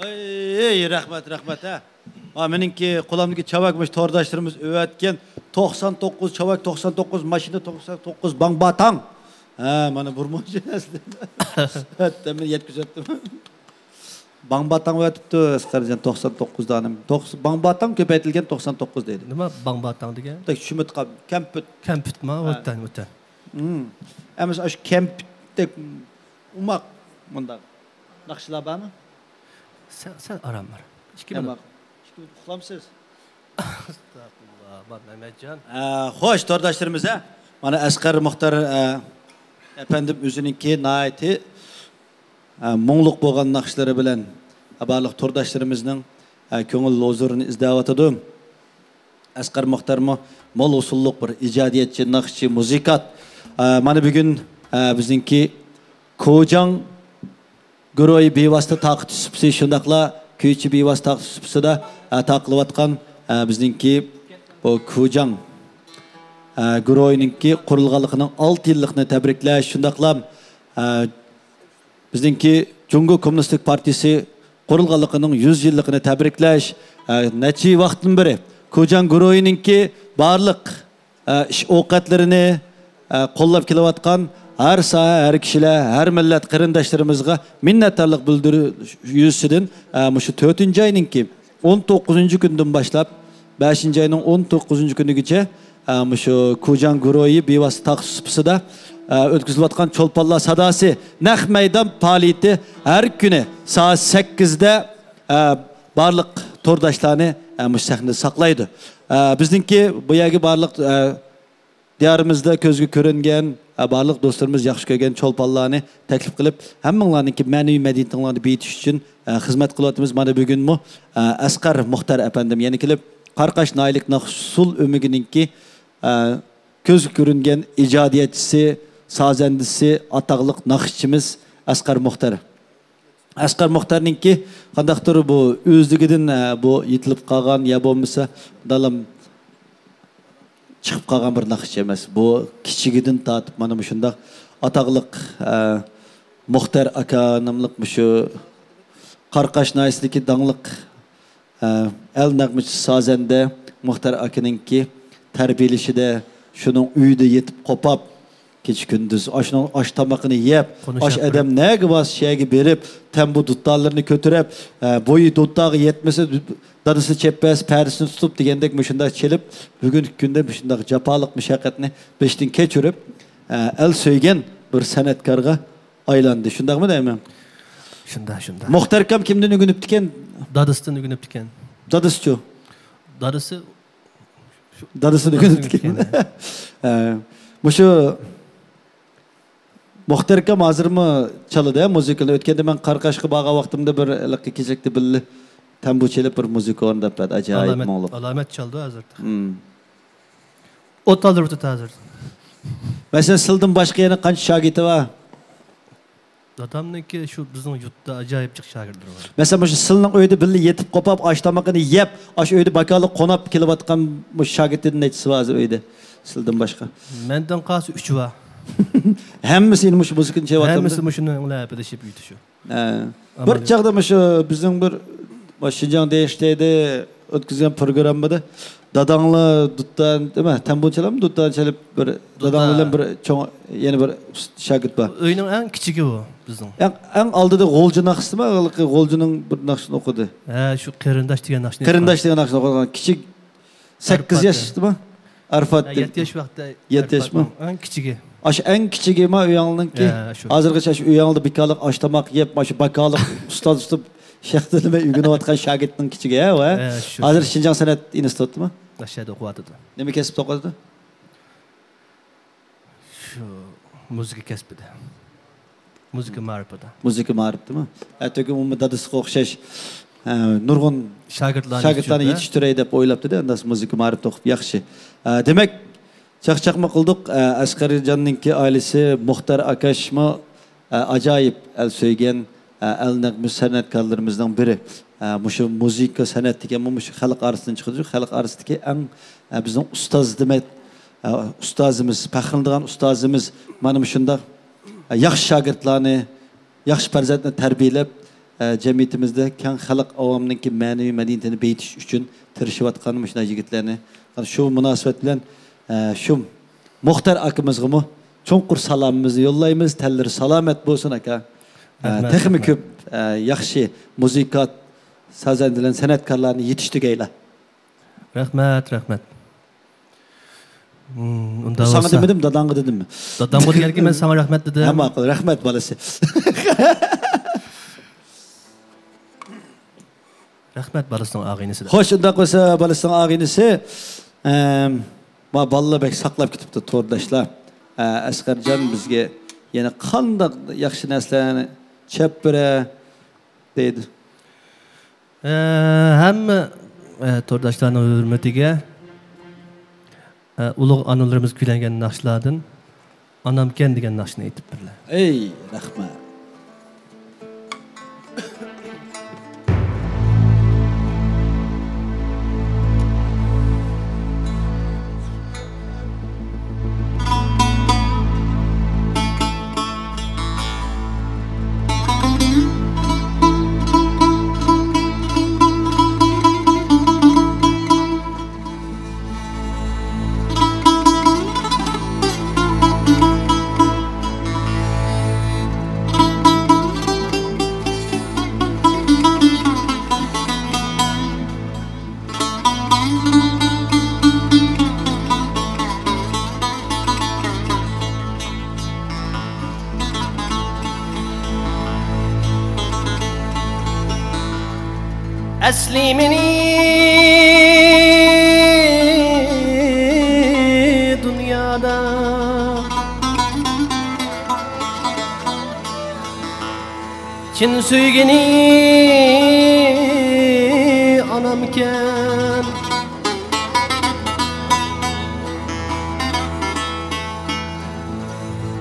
ئەي، رەھمەت، رەھمەت، ھە. ھا، مېنىڭكى قولۇمدىكى چاۋاك مۇشۇ تورداشلىرىمىز ئۆۋەتكەن توقسان توققۇز چاۋاك، توقسان توققۇز ماشىنا، توقسان توققۇز باڭباتاڭ. ھە، مانا بۇرمۇنچە ئەسلى. ھەتتا مەن يەتكۈزەتتىم. باڭباتاڭ ئۆۋەتىپتۇ ئەسقەرجان، توقسان توققۇز دانىم. توقس-، باڭباتاڭ كۆپەيتىلگەن توقسان توققۇز دەيدۇ. نېمە باڭباتاڭ دېگەن؟ تەك چۈشىمىتقا كەمپۈت. كەمپۈتما؟ ھە. ئۆتەن، ئۆتەن. ھىم. ئەمەسە ئاشۇ كەمپۈتتەك ئوماق مۇنداق ناخشىلار بارمۇ؟ سەل، سەل ئاران بار. ئىككى مىنۇت. ئىككى مىنۇت ئۇخلامسىز؟ ئەستەغپۇرۇللا، بار مەمەتجان. ئە، خوش، تورداشلىرىمىز، ھە؟ مانا ئەسقەر مۇختار، ئە، ئەپەندىم ئۆزىنىڭكى ناھايىتى، ئە، مۇڭلۇق بولغان ناخشىلىرى بىلەن، ئە، بارلىق تورداشلىرىمىزنىڭ، ئە، كۆڭۈل ھۇزۇرىنى ئىزدەۋاتىدۇ. ئەسقەر مۇختارمۇ مول ئۇسۇللۇق بىر ئىجادىيەتچى، ناخشىچى، مۇزىكانت. ئە، مانا بۈگۈن، ئە، بىزنىڭكى كۇجاڭ گۇرۇھى بىۋاسىتە تارقىتىش سۇپىسى، شۇنداقلا كۈيچى بىۋاسىتە تارقىتىش سۇپىسىدا، ئە، تارقىلىۋاتقان، ئە، بىزنىڭكى بۇ كۇجاڭ، ئە، گۇرۇھىنىڭكى قۇرۇلغانلىقىنىڭ ئالتە يىللىقىنى تەبرىكلەش، شۇنداقلا، ئە، بىزنىڭكى جۇڭگو كوممۇنىستىك پارتىيىسى قۇرۇلغانلىقىنىڭ يۈز يىللىقىنى تەبرىكلەش، ئە، نەچچە ۋاقىتتىن بېرى كۇجاڭ گۇرۇھىنىڭكى بارلىق، ئە، ئىش ئوقەتلىرىنى، ئە، قوللاپ كېلىۋاتقان ھەر ساھە، ھەر كىشىلەر، ھەر مىللەت قېرىنداشلىرىمىزغا مىننەتدارلىق بىلدۈرۈش يۈزىسىدىن، ئە، مۇشۇ تۆتىنچى ئاينىڭكى ئون توققۇزىنچى كۈنىدىن باشلاپ، بەشىنچى ئاينىڭ ئون توققۇزىنچى كۈنىگىچە، ئە، مۇشۇ كۇجاڭ گۇرۇھى بىۋاسىتە تارقىتىش سۇپىسىدا، ئە، ئۆتكۈزۈلۈۋاتقان چولپانلار ساداسى نەق مەيدان پائالىيىتى ھەر كۈنى سائەت سەككىزدە، ئە، بارلىق تورداشلارنى، ئە، مۇشۇ سەھنىدە ساقلايدۇ. ئە، بىزنىڭكى بۇ يەرگە بارلىق، ئە، دىيارىمىزدا كۆزگە كۆرۈنگەن، ئە، بارلىق دوستلىرىمىز ياخشى كۆرگەن چولپانلارنى تەكلىپ قىلىپ، ھەممىڭلارنىڭكى مەنىۋى مەدەنىيىتىڭلارنى بېيىتىش ئۈچۈن، ئە، خىزمەت قىلىۋاتىمىز. مانا بۈگۈنمۇ، ئە، ئەسقەر مۇختار ئەپەندىم يەنە كېلىپ، قاراقاش ناھىيەلىك ناخشا ئۇسسۇل ئۆمىكىنىڭكى، ئە، كۆزگە كۆرۈنگەن ئىجادىيەتچىسى، سازەندىسى، ئاتاقلىق ناخشىچىمىز ئەسقەر مۇختار. ئەسقەر مۇختارنىڭكى قانداقتۇر بۇ ئۆزلۈكىدىن، ئە، بۇ يېتىلىپ قالغان يا بولمىسا دالام چىقىپ قالغان بىر ناخشىچى ئەمەس. بۇ كىچىكىدىن تارتىپ مانا مۇشۇنداق ئاتاقلىق، ئە، مۇختار ئاكا ناملىق مۇشۇ قاراقاش ناھىيەسىدىكى داڭلىق، ئە، ئەل نەغمىچى سازەندە مۇختار ئاكىنىڭكى تەربىيەلىشىدە، شۇنىڭ ئۆيىدە يېتىپ قوپاپ، كېچە-كۈندۈز ئاشۇنىڭ ئاش تامىقىنى يەپ، قونۇش ئاش ئەپ ئادەم بېرىپ. نەگە بارسا شۇ يەرگە بېرىپ، تەمبۇ دۇتارلىرىنى كۆتۈرۈپ، ئە، بويى دۇتارغا يەتمىسە، دادىسى چېلىپ بەرسە، پەدىسىنى تۇتۇپ دېگەندەك مۇشۇنداق چېلىپ، بۈگۈنكى كۈندە مۇشۇنداق جاپالىق مۇشەققەتنى بېشىدىن كەچۈرۈپ، ئە، ئەل سۆيگەن بىر سەنئەتكارغا ئايلاندى. شۇنداقمۇ دەيمەن؟ شۇنداق، شۇنداق. مۇختەر ئاكام كىمدىن ئۆگىنىپتىكەن؟ دادىسىدىن ئۆگىنىپتىكەن. دادىسىچۇ؟ دادىسى دادىسىدىن ئۆگىنىپتىكەن. ھە. مۇشۇ مۇختەر ئاكام ھازىرمۇ چالىدۇ، ھە، مۇزىكىنى. ئۆتكەندە مەن قاراقاشقا بارغان ۋاقتىمدا بىر ھېلىقى كېچەكتە بىللە تەمبۇ چېلىپ بىر مۇزىكا ئورۇنداپ بەردى. ئاجايىپ ئالامەت، مۇڭلۇق. ئالامەت چالىدۇ ھازىر. مم. ئوت ئالدۇرۇپتۇ ھازىر. مەسىلەن، سىلىدىن باشقا يەنە قانچە شاگىرتى بار؟ دادامنىڭكى شۇ بىزنىڭ يۇرتتا ئاجايىپ جىق شاگىرتلىرى بار. مەسىلەن، مۇشۇ سىلىنىڭ ئۆيدە بىللە يېتىپ قوپاپ، ئاش تامىقىنى يەپ، ئاشۇ ئۆيدە باكالىق قوناپ كېلىۋاتقان مۇشۇ شاگىرتىدىن نەچچىسى بار ھازىر ئۆيدە؟ سىلىدىن باشقا. مەندىن قالسا ئۈچى بار. ھەممىسى مۇشۇ مۇزىكىنى چېلىۋاتامدۇ؟ ھەممىسى مۇشۇنىڭ بىلەن ھەپىلىشىپ يۈرىدۇ شۇ. ھە. ئامال بىر يوق. چاغدا مۇشۇ بىزنىڭ بىر، مۇشۇ شىنجاڭ دېيىشتەيدى ئۆتكۈزگەن پروگراممىدا داداڭلار دۇتان، نېمە، تەمبۇن چالامدۇ؟ دۇتان چېلىپ بىر، دۇتان. داداڭلار بىلەن بىر چوڭ، يەنە بىر شاگىرت بار. ئۆينىڭ ئەڭ كىچىكى ئۇ بىزنىڭ. ئەڭ، ئەڭ ئالدىدا غۇلجا ناخشىسىما؟ ھېلىقى غۇلجىنىڭ بىر ناخشىسىنى ئوقۇدى. ھە، شۇ قېرىنداش دېگەن ناخشىنى ئېيتقان. قېرىنداش دېگەن ناخشىنى ئوقۇغان كىچىك سەككىز ياشتىمۇ؟ ئارىپات. ھە، يەتتە ياش ۋاقتىدا. يەتتە ياشمۇ؟ ئارىپاتنىڭ ئەڭ كىچىكى. ئاشۇ ئەڭ كىچىكى ما ئۆيۈڭنىڭكى؟ ھە، شۇ. ھازىرغىچە شۇ ئۆيۈڭدە بىكارلىق ئاش تاماق يەپ، ماشۇ باكالىق ئۇستاز تۇتۇپ، شەخسلىمە ئۆگىنىۋاتقان شاگىرتنىڭ كىچىكى، ھە، ۋە؟ ھە، شۇ، ھازىر شۇ. شىنجاڭ سەنئەت ئىنستىتۇتىمۇ؟ ئاشۇ يەردە ئوقۇۋاتىدۇ. نېمە كەسىپتە ئوقۇۋاتىدۇ؟ شۇ مۇزىكا كەسپىدە. مۇزىكا مائارىپىدا. مۇزىكا مائارىپتىمۇ؟ ئەتىگۈن ئۇمۇ دادىسىغا ئوخشاش، ئە، نۇرغۇن شاگىرتلارنى شاگىرتلارنى يېتىشتۈرۈپ، يېتىشتۈرەي دەپ ئويلاپتۇ-دە، ئەمدى مۇزىكا مائارىپتا ئوقۇپ ياخشى. ئە، دېمەك، چاقچاقمۇ قىلدۇق. ئە، ئەسقەرجاننىڭكى ئائىلىسى مۇختەر ئاكاشمۇ، ئە، ئاجايىپ ئەل سۆيگەن، ئە، ئەل نەغمە سەنئەتكارلىرىمىزنىڭ بىرى. ئە، مۇشۇ مۇزىكا سەنئەت دېگەنمۇ مۇشۇ خەلق ئارىسىدىن چىقىدۇ. خەلق ئارىسىدىكى ئەڭ، ئە، بىزنىڭ ئۇستاز دېمەك، ئە، ئۇستازىمىز، پەخىرلىنىدىغان ئۇستازىمىز مانا مۇشۇنداق، ئە، ياخشى شاگىرتلارنى، ياخشى پەرزەنتنى تەربىيەلەپ، ئە، جەمئىيىتىمىزدە كەڭ خەلق ئاۋامنىڭكى مەنىۋى مەدەنىيىتىنى بېيىتىش ئۈچۈن تىرىشىۋاتقان مۇشۇنداق يىگىتلەرنى، شۇ مۇناسىۋەت بىلەن، ئە، شۇ مۇختەر ئاكىمىزغىمۇ چوڭقۇر سالامىمىزنى يوللايمىز. تەنلىرى سالامەت بولسۇن، ئاكا. ئە، رەھمەت، تېخىمۇ رەھمەت. كۆپ، ئە، ياخشى مۇزىكانت، سازەندىلەرنى، سەنئەتكارلارنى يېتىشتۈرگەيلا. رەھمەت، رەھمەت. ھىم، ئۇنداق ساڭا بولسا دېمىدىم، داداڭغا دېدىم. دادامغا دېگەنكى مەن ساڭا رەھمەت دېدىم. ھە، ماقۇل، رەھمەت بالىسى. رەھمەت بالىسىنىڭ ئاغىنىسىدە. خوش، ئۇنداق بولسا بالىسىنىڭ ئاغىنىسى، ئەم، ما بالىلار بەك ساقلاپ كېتىپتۇ، تورداشلار. ئە، ئەسقەرجان بىزگە يەنە قانداق ياخشى نەرسىلەرنى چەپ بېرە دەيدۇ. ئە، ھەممە، ئە، تورداشلارنىڭ ھۆرمىتىگە، ئە، ئۇلۇغ ئانىلىرىمىز كۈيلەنگەن ناخشىلاردىن ئانامكەن دېگەن ناخشىنى ئېيتىپ بېرىلە. ئەي، رەھمەت. ئەسلى مېنى دۇنيادا چىن سۆيگىنى ئانامكەن.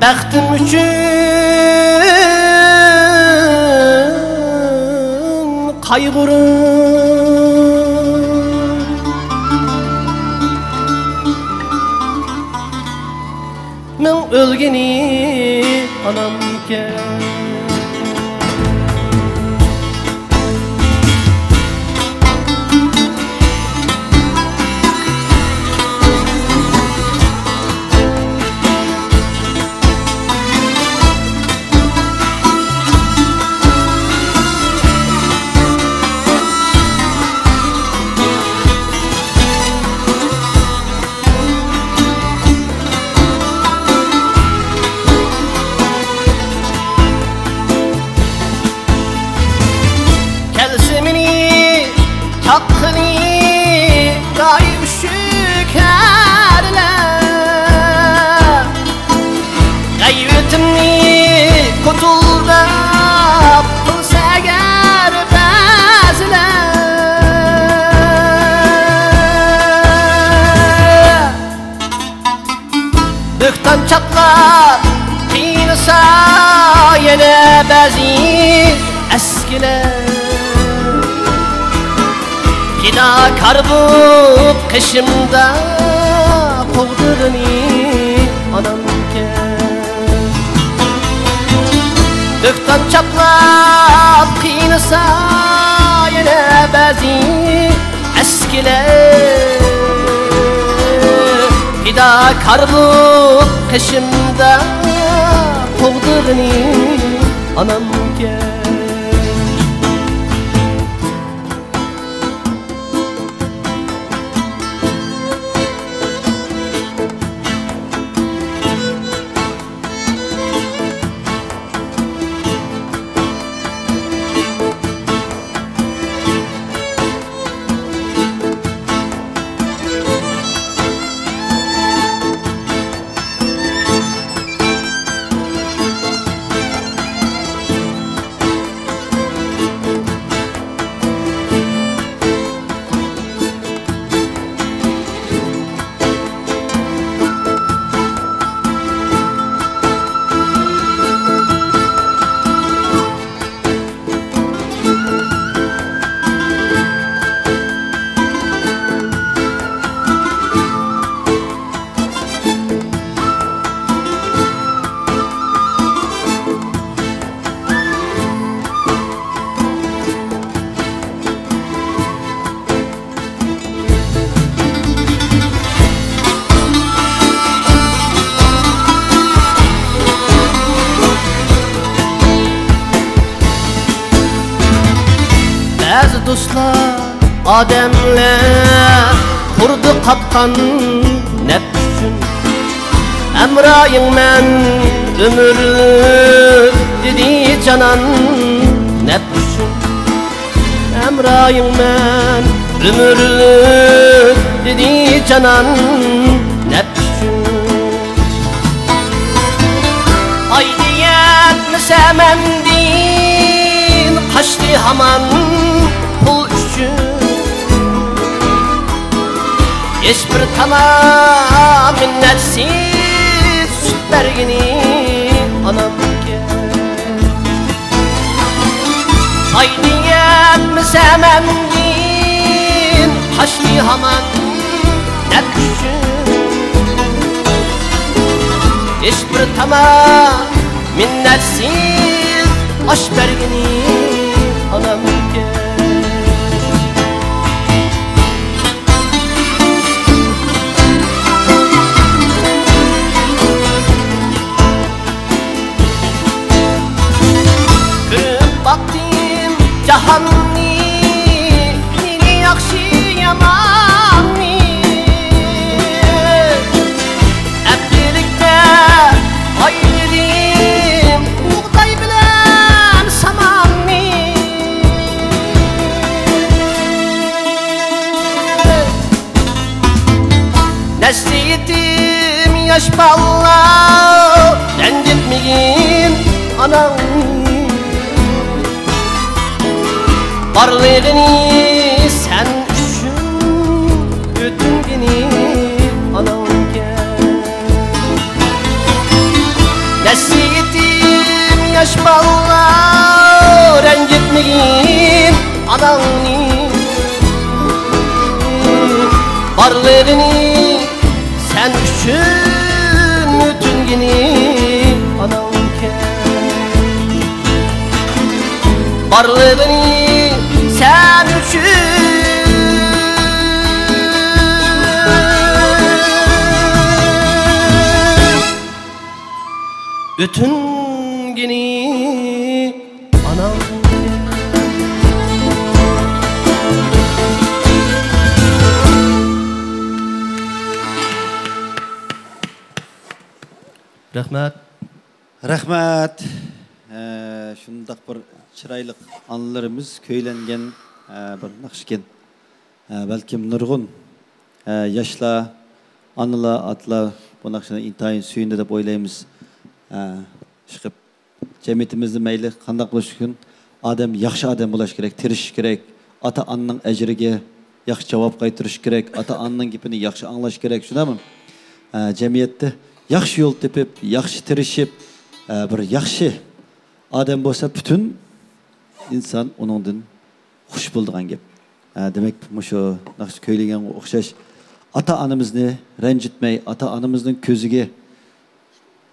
بەختىم ئۈچۈن قايغۇرۇپ، مىڭ ئۆلگىنى ئانامكەن. يەنە بەزى ئەسكىلەر پىداكار بۇ قېشىمدا قوغدىغىنى ئانامكەن. بۆھتان چاپلاپ قىينىسا يەنە بەزى ئەسكىلەر پىداكار بۇ قېشىمدا قوغدىغىنى ئانامكەن. بەزى دوستلار، ئادەملەر قۇردا قاتقان نەپ ئۈچۈن. ھەمراھىڭمەن ئۆمۈرلۈك دېدى جانان نەپ ئۈچۈن. ھەمراھىڭمەن ئۆمۈرلۈك دېدى جانان نەپ ئۈچۈن. ئايدى يەتمىسە مەندىن قاچتى ھامان پۇل ئۈچۈن. ھېچبىر تانا مىننەتسىز سۈت بەرگىنى ئانامكەن. ئايدى يەتمىسە مەندىن قاچتى ھامان نەپ ئۈچۈن. ھېچبىر تانا مىننەتسىز ئاش بەرگىنى ئانامكەن. كۆرۈپ باقتىم جاھاننى، مېنى ياخشى ياماننى. ئەپلىكتە ئايرىدىم بۇغداي بىلەن ساماننى. نەسلى يېتىم ياش بالىلار، رەنجىتمىگىن ئاناڭنى. بارلىقىنى سەن ئۈچۈن ئۆتۈنگىنى ئاناڭكەن. نەسلى يېتىم ياش بالىلار، رەنجىتمىگىن ئاناڭنى. بارلىقىنى سەن ئۈچۈن ئۆتۈنگىنى ئاناڭكەن. بارلىقىنى سەن ئۈچۈن ئۆتۈنگىنى ئاناڭ. رەھمەت. رەھمەت. ھە، شۇنداق بىر چىرايلىق ئانىلىرىمىز كۈيلەنگەن، ھە، بىر ناخشىكەن. ھە، بەلكىم نۇرغۇن، ھە، ياشلار، ئانىلار، ئاتىلار بۇ ناخشىنى ئىنتايىن سۆيۈندى دەپ ئويلايمىز. ھە، ئىشقىلىپ جەمئىيىتىمىزدە مەيلى قانداق بولۇشى مۇمكىن، ئادەم ياخشى ئادەم بولۇش كېرەك، تىرىشىش كېرەك. ئاتا-ئانىنىڭ ئەجرىگە ياخشى جاۋاب قايتۇرۇش كېرەك، ئاتا-ئانىنىڭ گېپىنى ياخشى ئاڭلاش كېرەك، شۇنداقمۇ؟ ئە، جەمئىيەتتە ياخشى يول تېپىپ، ياخشى تىرىشىپ، ئە، بىر ياخشى ئادەم بولسا پۈتۈن ئىنسان ئۇنىڭدىن خۇش بولىدىغان گەپ. ھە، دېمەك، مۇشۇ ناخشا كۈيلىگەنگە ئوخشاش ئاتا-ئانىمىزنى رەنجىتمەي، ئاتا-ئانىمىزنىڭ كۆزىگە،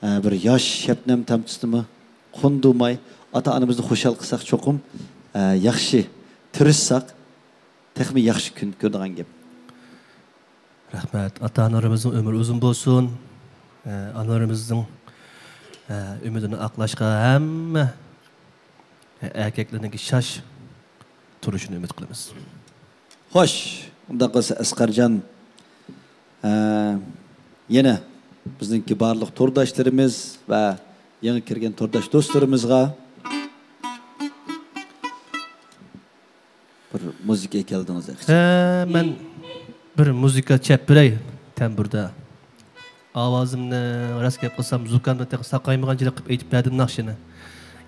ھە، بىر ياش شەبنەم تامچىسىنىمۇ قوندۇرماي، ئاتا-ئانىمىزنى خۇشال قىلساق چوقۇم، ھە، ياخشى، تىرىشساق، تېخىمۇ ياخشى كۈن كۆرىدىغان گەپ. رەھمەت. ئاتا-ئانىلىرىمىزنىڭ ئۆمرى ئۇزۇن بولسۇن. ئە، ئانىلىرىمىزنىڭ، ئە، ئۈمىدىنى ئاقلاشقا ھەممە، ئە، ئەركەكلەرنىڭكى شاش تۇرۇشىنى ئۈمىد قىلىمىز. خوش، ئۇنداق بولسا ئەسقەرجان، ئە، يەنە بىزنىڭكى بارلىق تورداشلىرىمىز ۋە يېڭى كىرگەن تورداش دوستلىرىمىزغا بىر مۇزىكا ئەكەلدىڭىز، ئەخچىق. ھە، مەن بىر مۇزىكا چەپ بېرەي، تەمبۇردا. ئاۋازىمنى، راست گەپ قىلسام، زۇكامدىن تېخى ساقايمىغان جىلىق قىلىپ ئېيتىپ بەردىم ناخشىنى.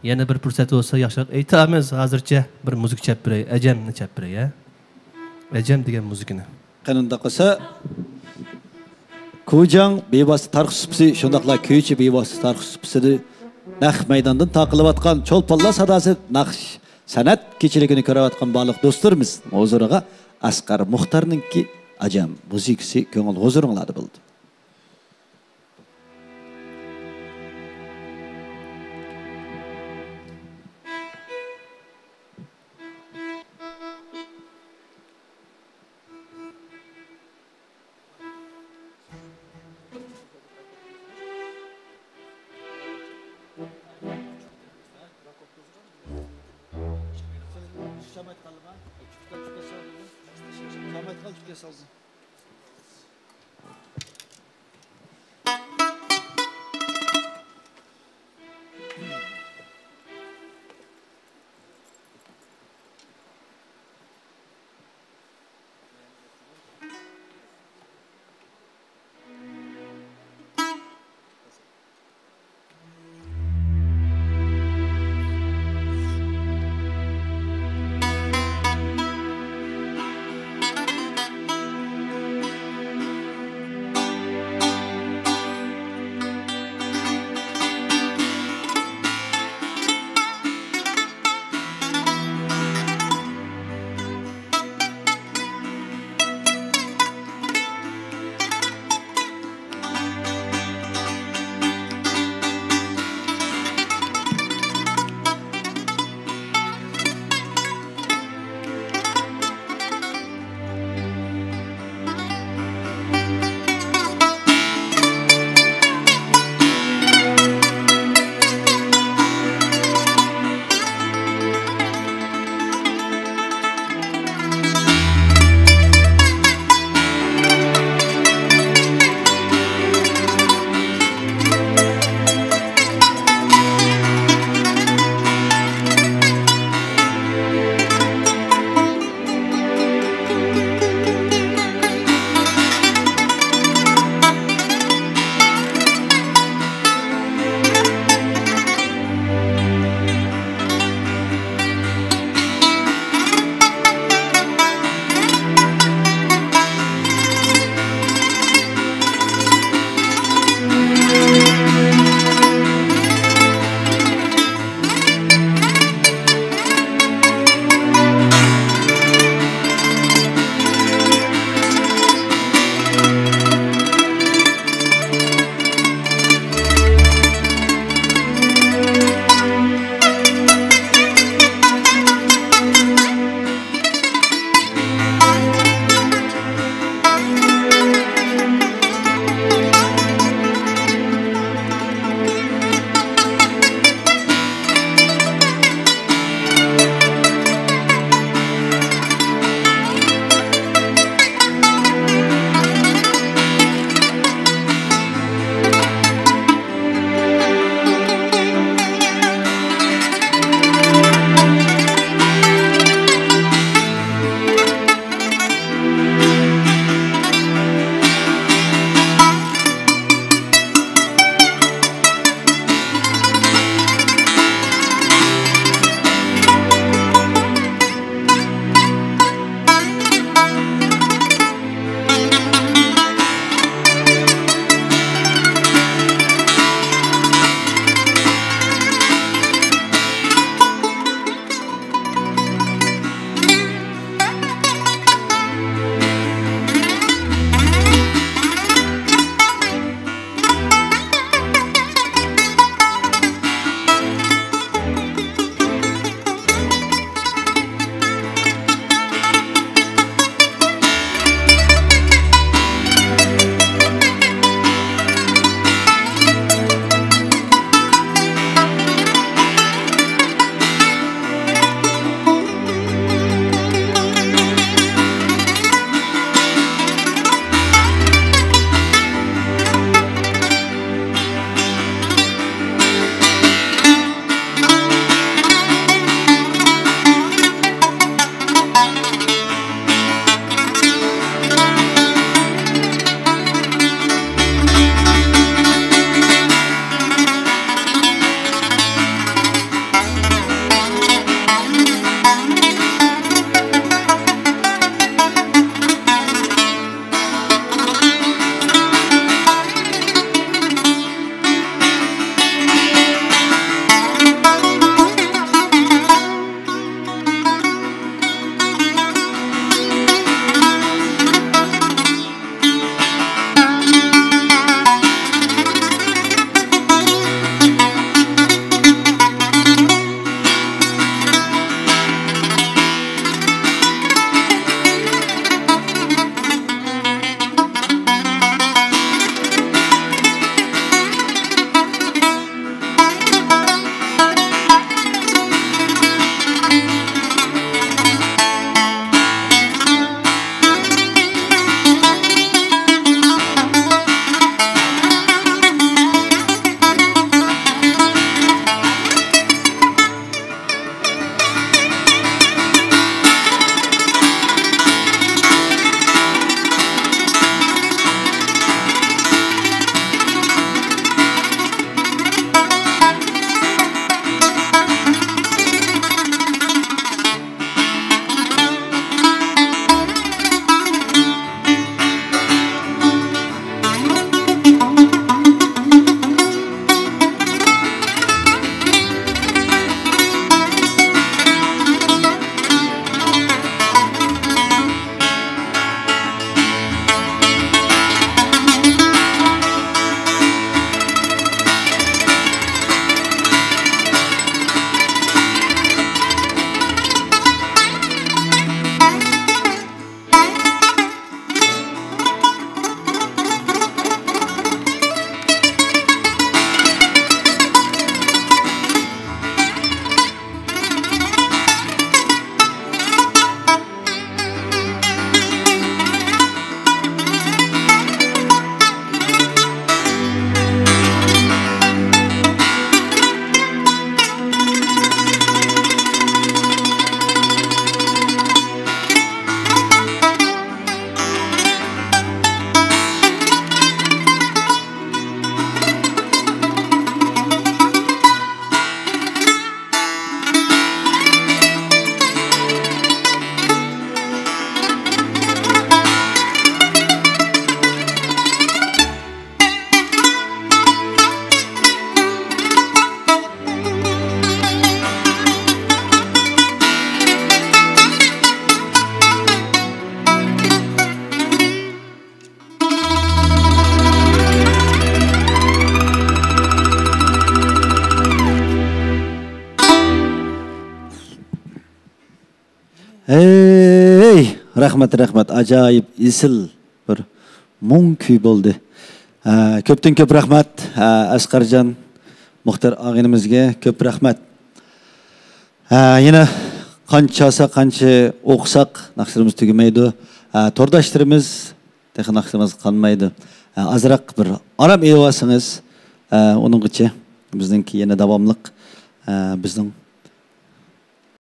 يەنە بىر پۇرسەت بولسا، ياخشىراق ئېيتارمىز. ھازىرچە بىر مۇزىكا چەپ بېرەي، ئەجەمنى چەپ بېرەي، ھە؟ ئەجەم دېگەن مۇزىكىنى. قېنى ئۇنداق قىلسا، كۇجاڭ بىۋاسىتە تارخۇ سۇپىسى، شۇنداقلا كۈيچى بىۋاسىتە تارخۇ سۇپىسىدا نەق مەيداندىن تارقىلىۋاتقان چولپانلار ساداسى ناخشا سەنئەت كېچىلىكىنى كۆرۈۋاتقان بارلىق دوستلىرىمىز ھۇزۇرىغا ئەسقەر مۇختارنىڭكى ئەجەم مۇزىكىسى كۆڭۈل ھۇزۇرۇڭلاردا بولىدۇ. ھەي، رەھمەت، رەھمەت. ئاجايىپ ئېسىل بىر مۇڭ كۈي بولدى. ھە، كۆپتىن كۆپ رەھمەت. ھە، ئەسقەرجان مۇختەر ئاغىنىمىزگە كۆپ رەھمەت. ھە، يەنە قانچە چالسا، قانچە ئوقۇساق، ناخشىلىرىمىز تۈگىمەيدۇ. ھە، تورداشلىرىمىز تېخى ناخشىمىز قانمايدۇ. ئە، ئازراق بىر ئارام ئېلىۋالسىڭىز، ئە، ئۇنىڭغىچە بىزنىڭكى يەنە داۋاملىق، ئە، بىزنىڭ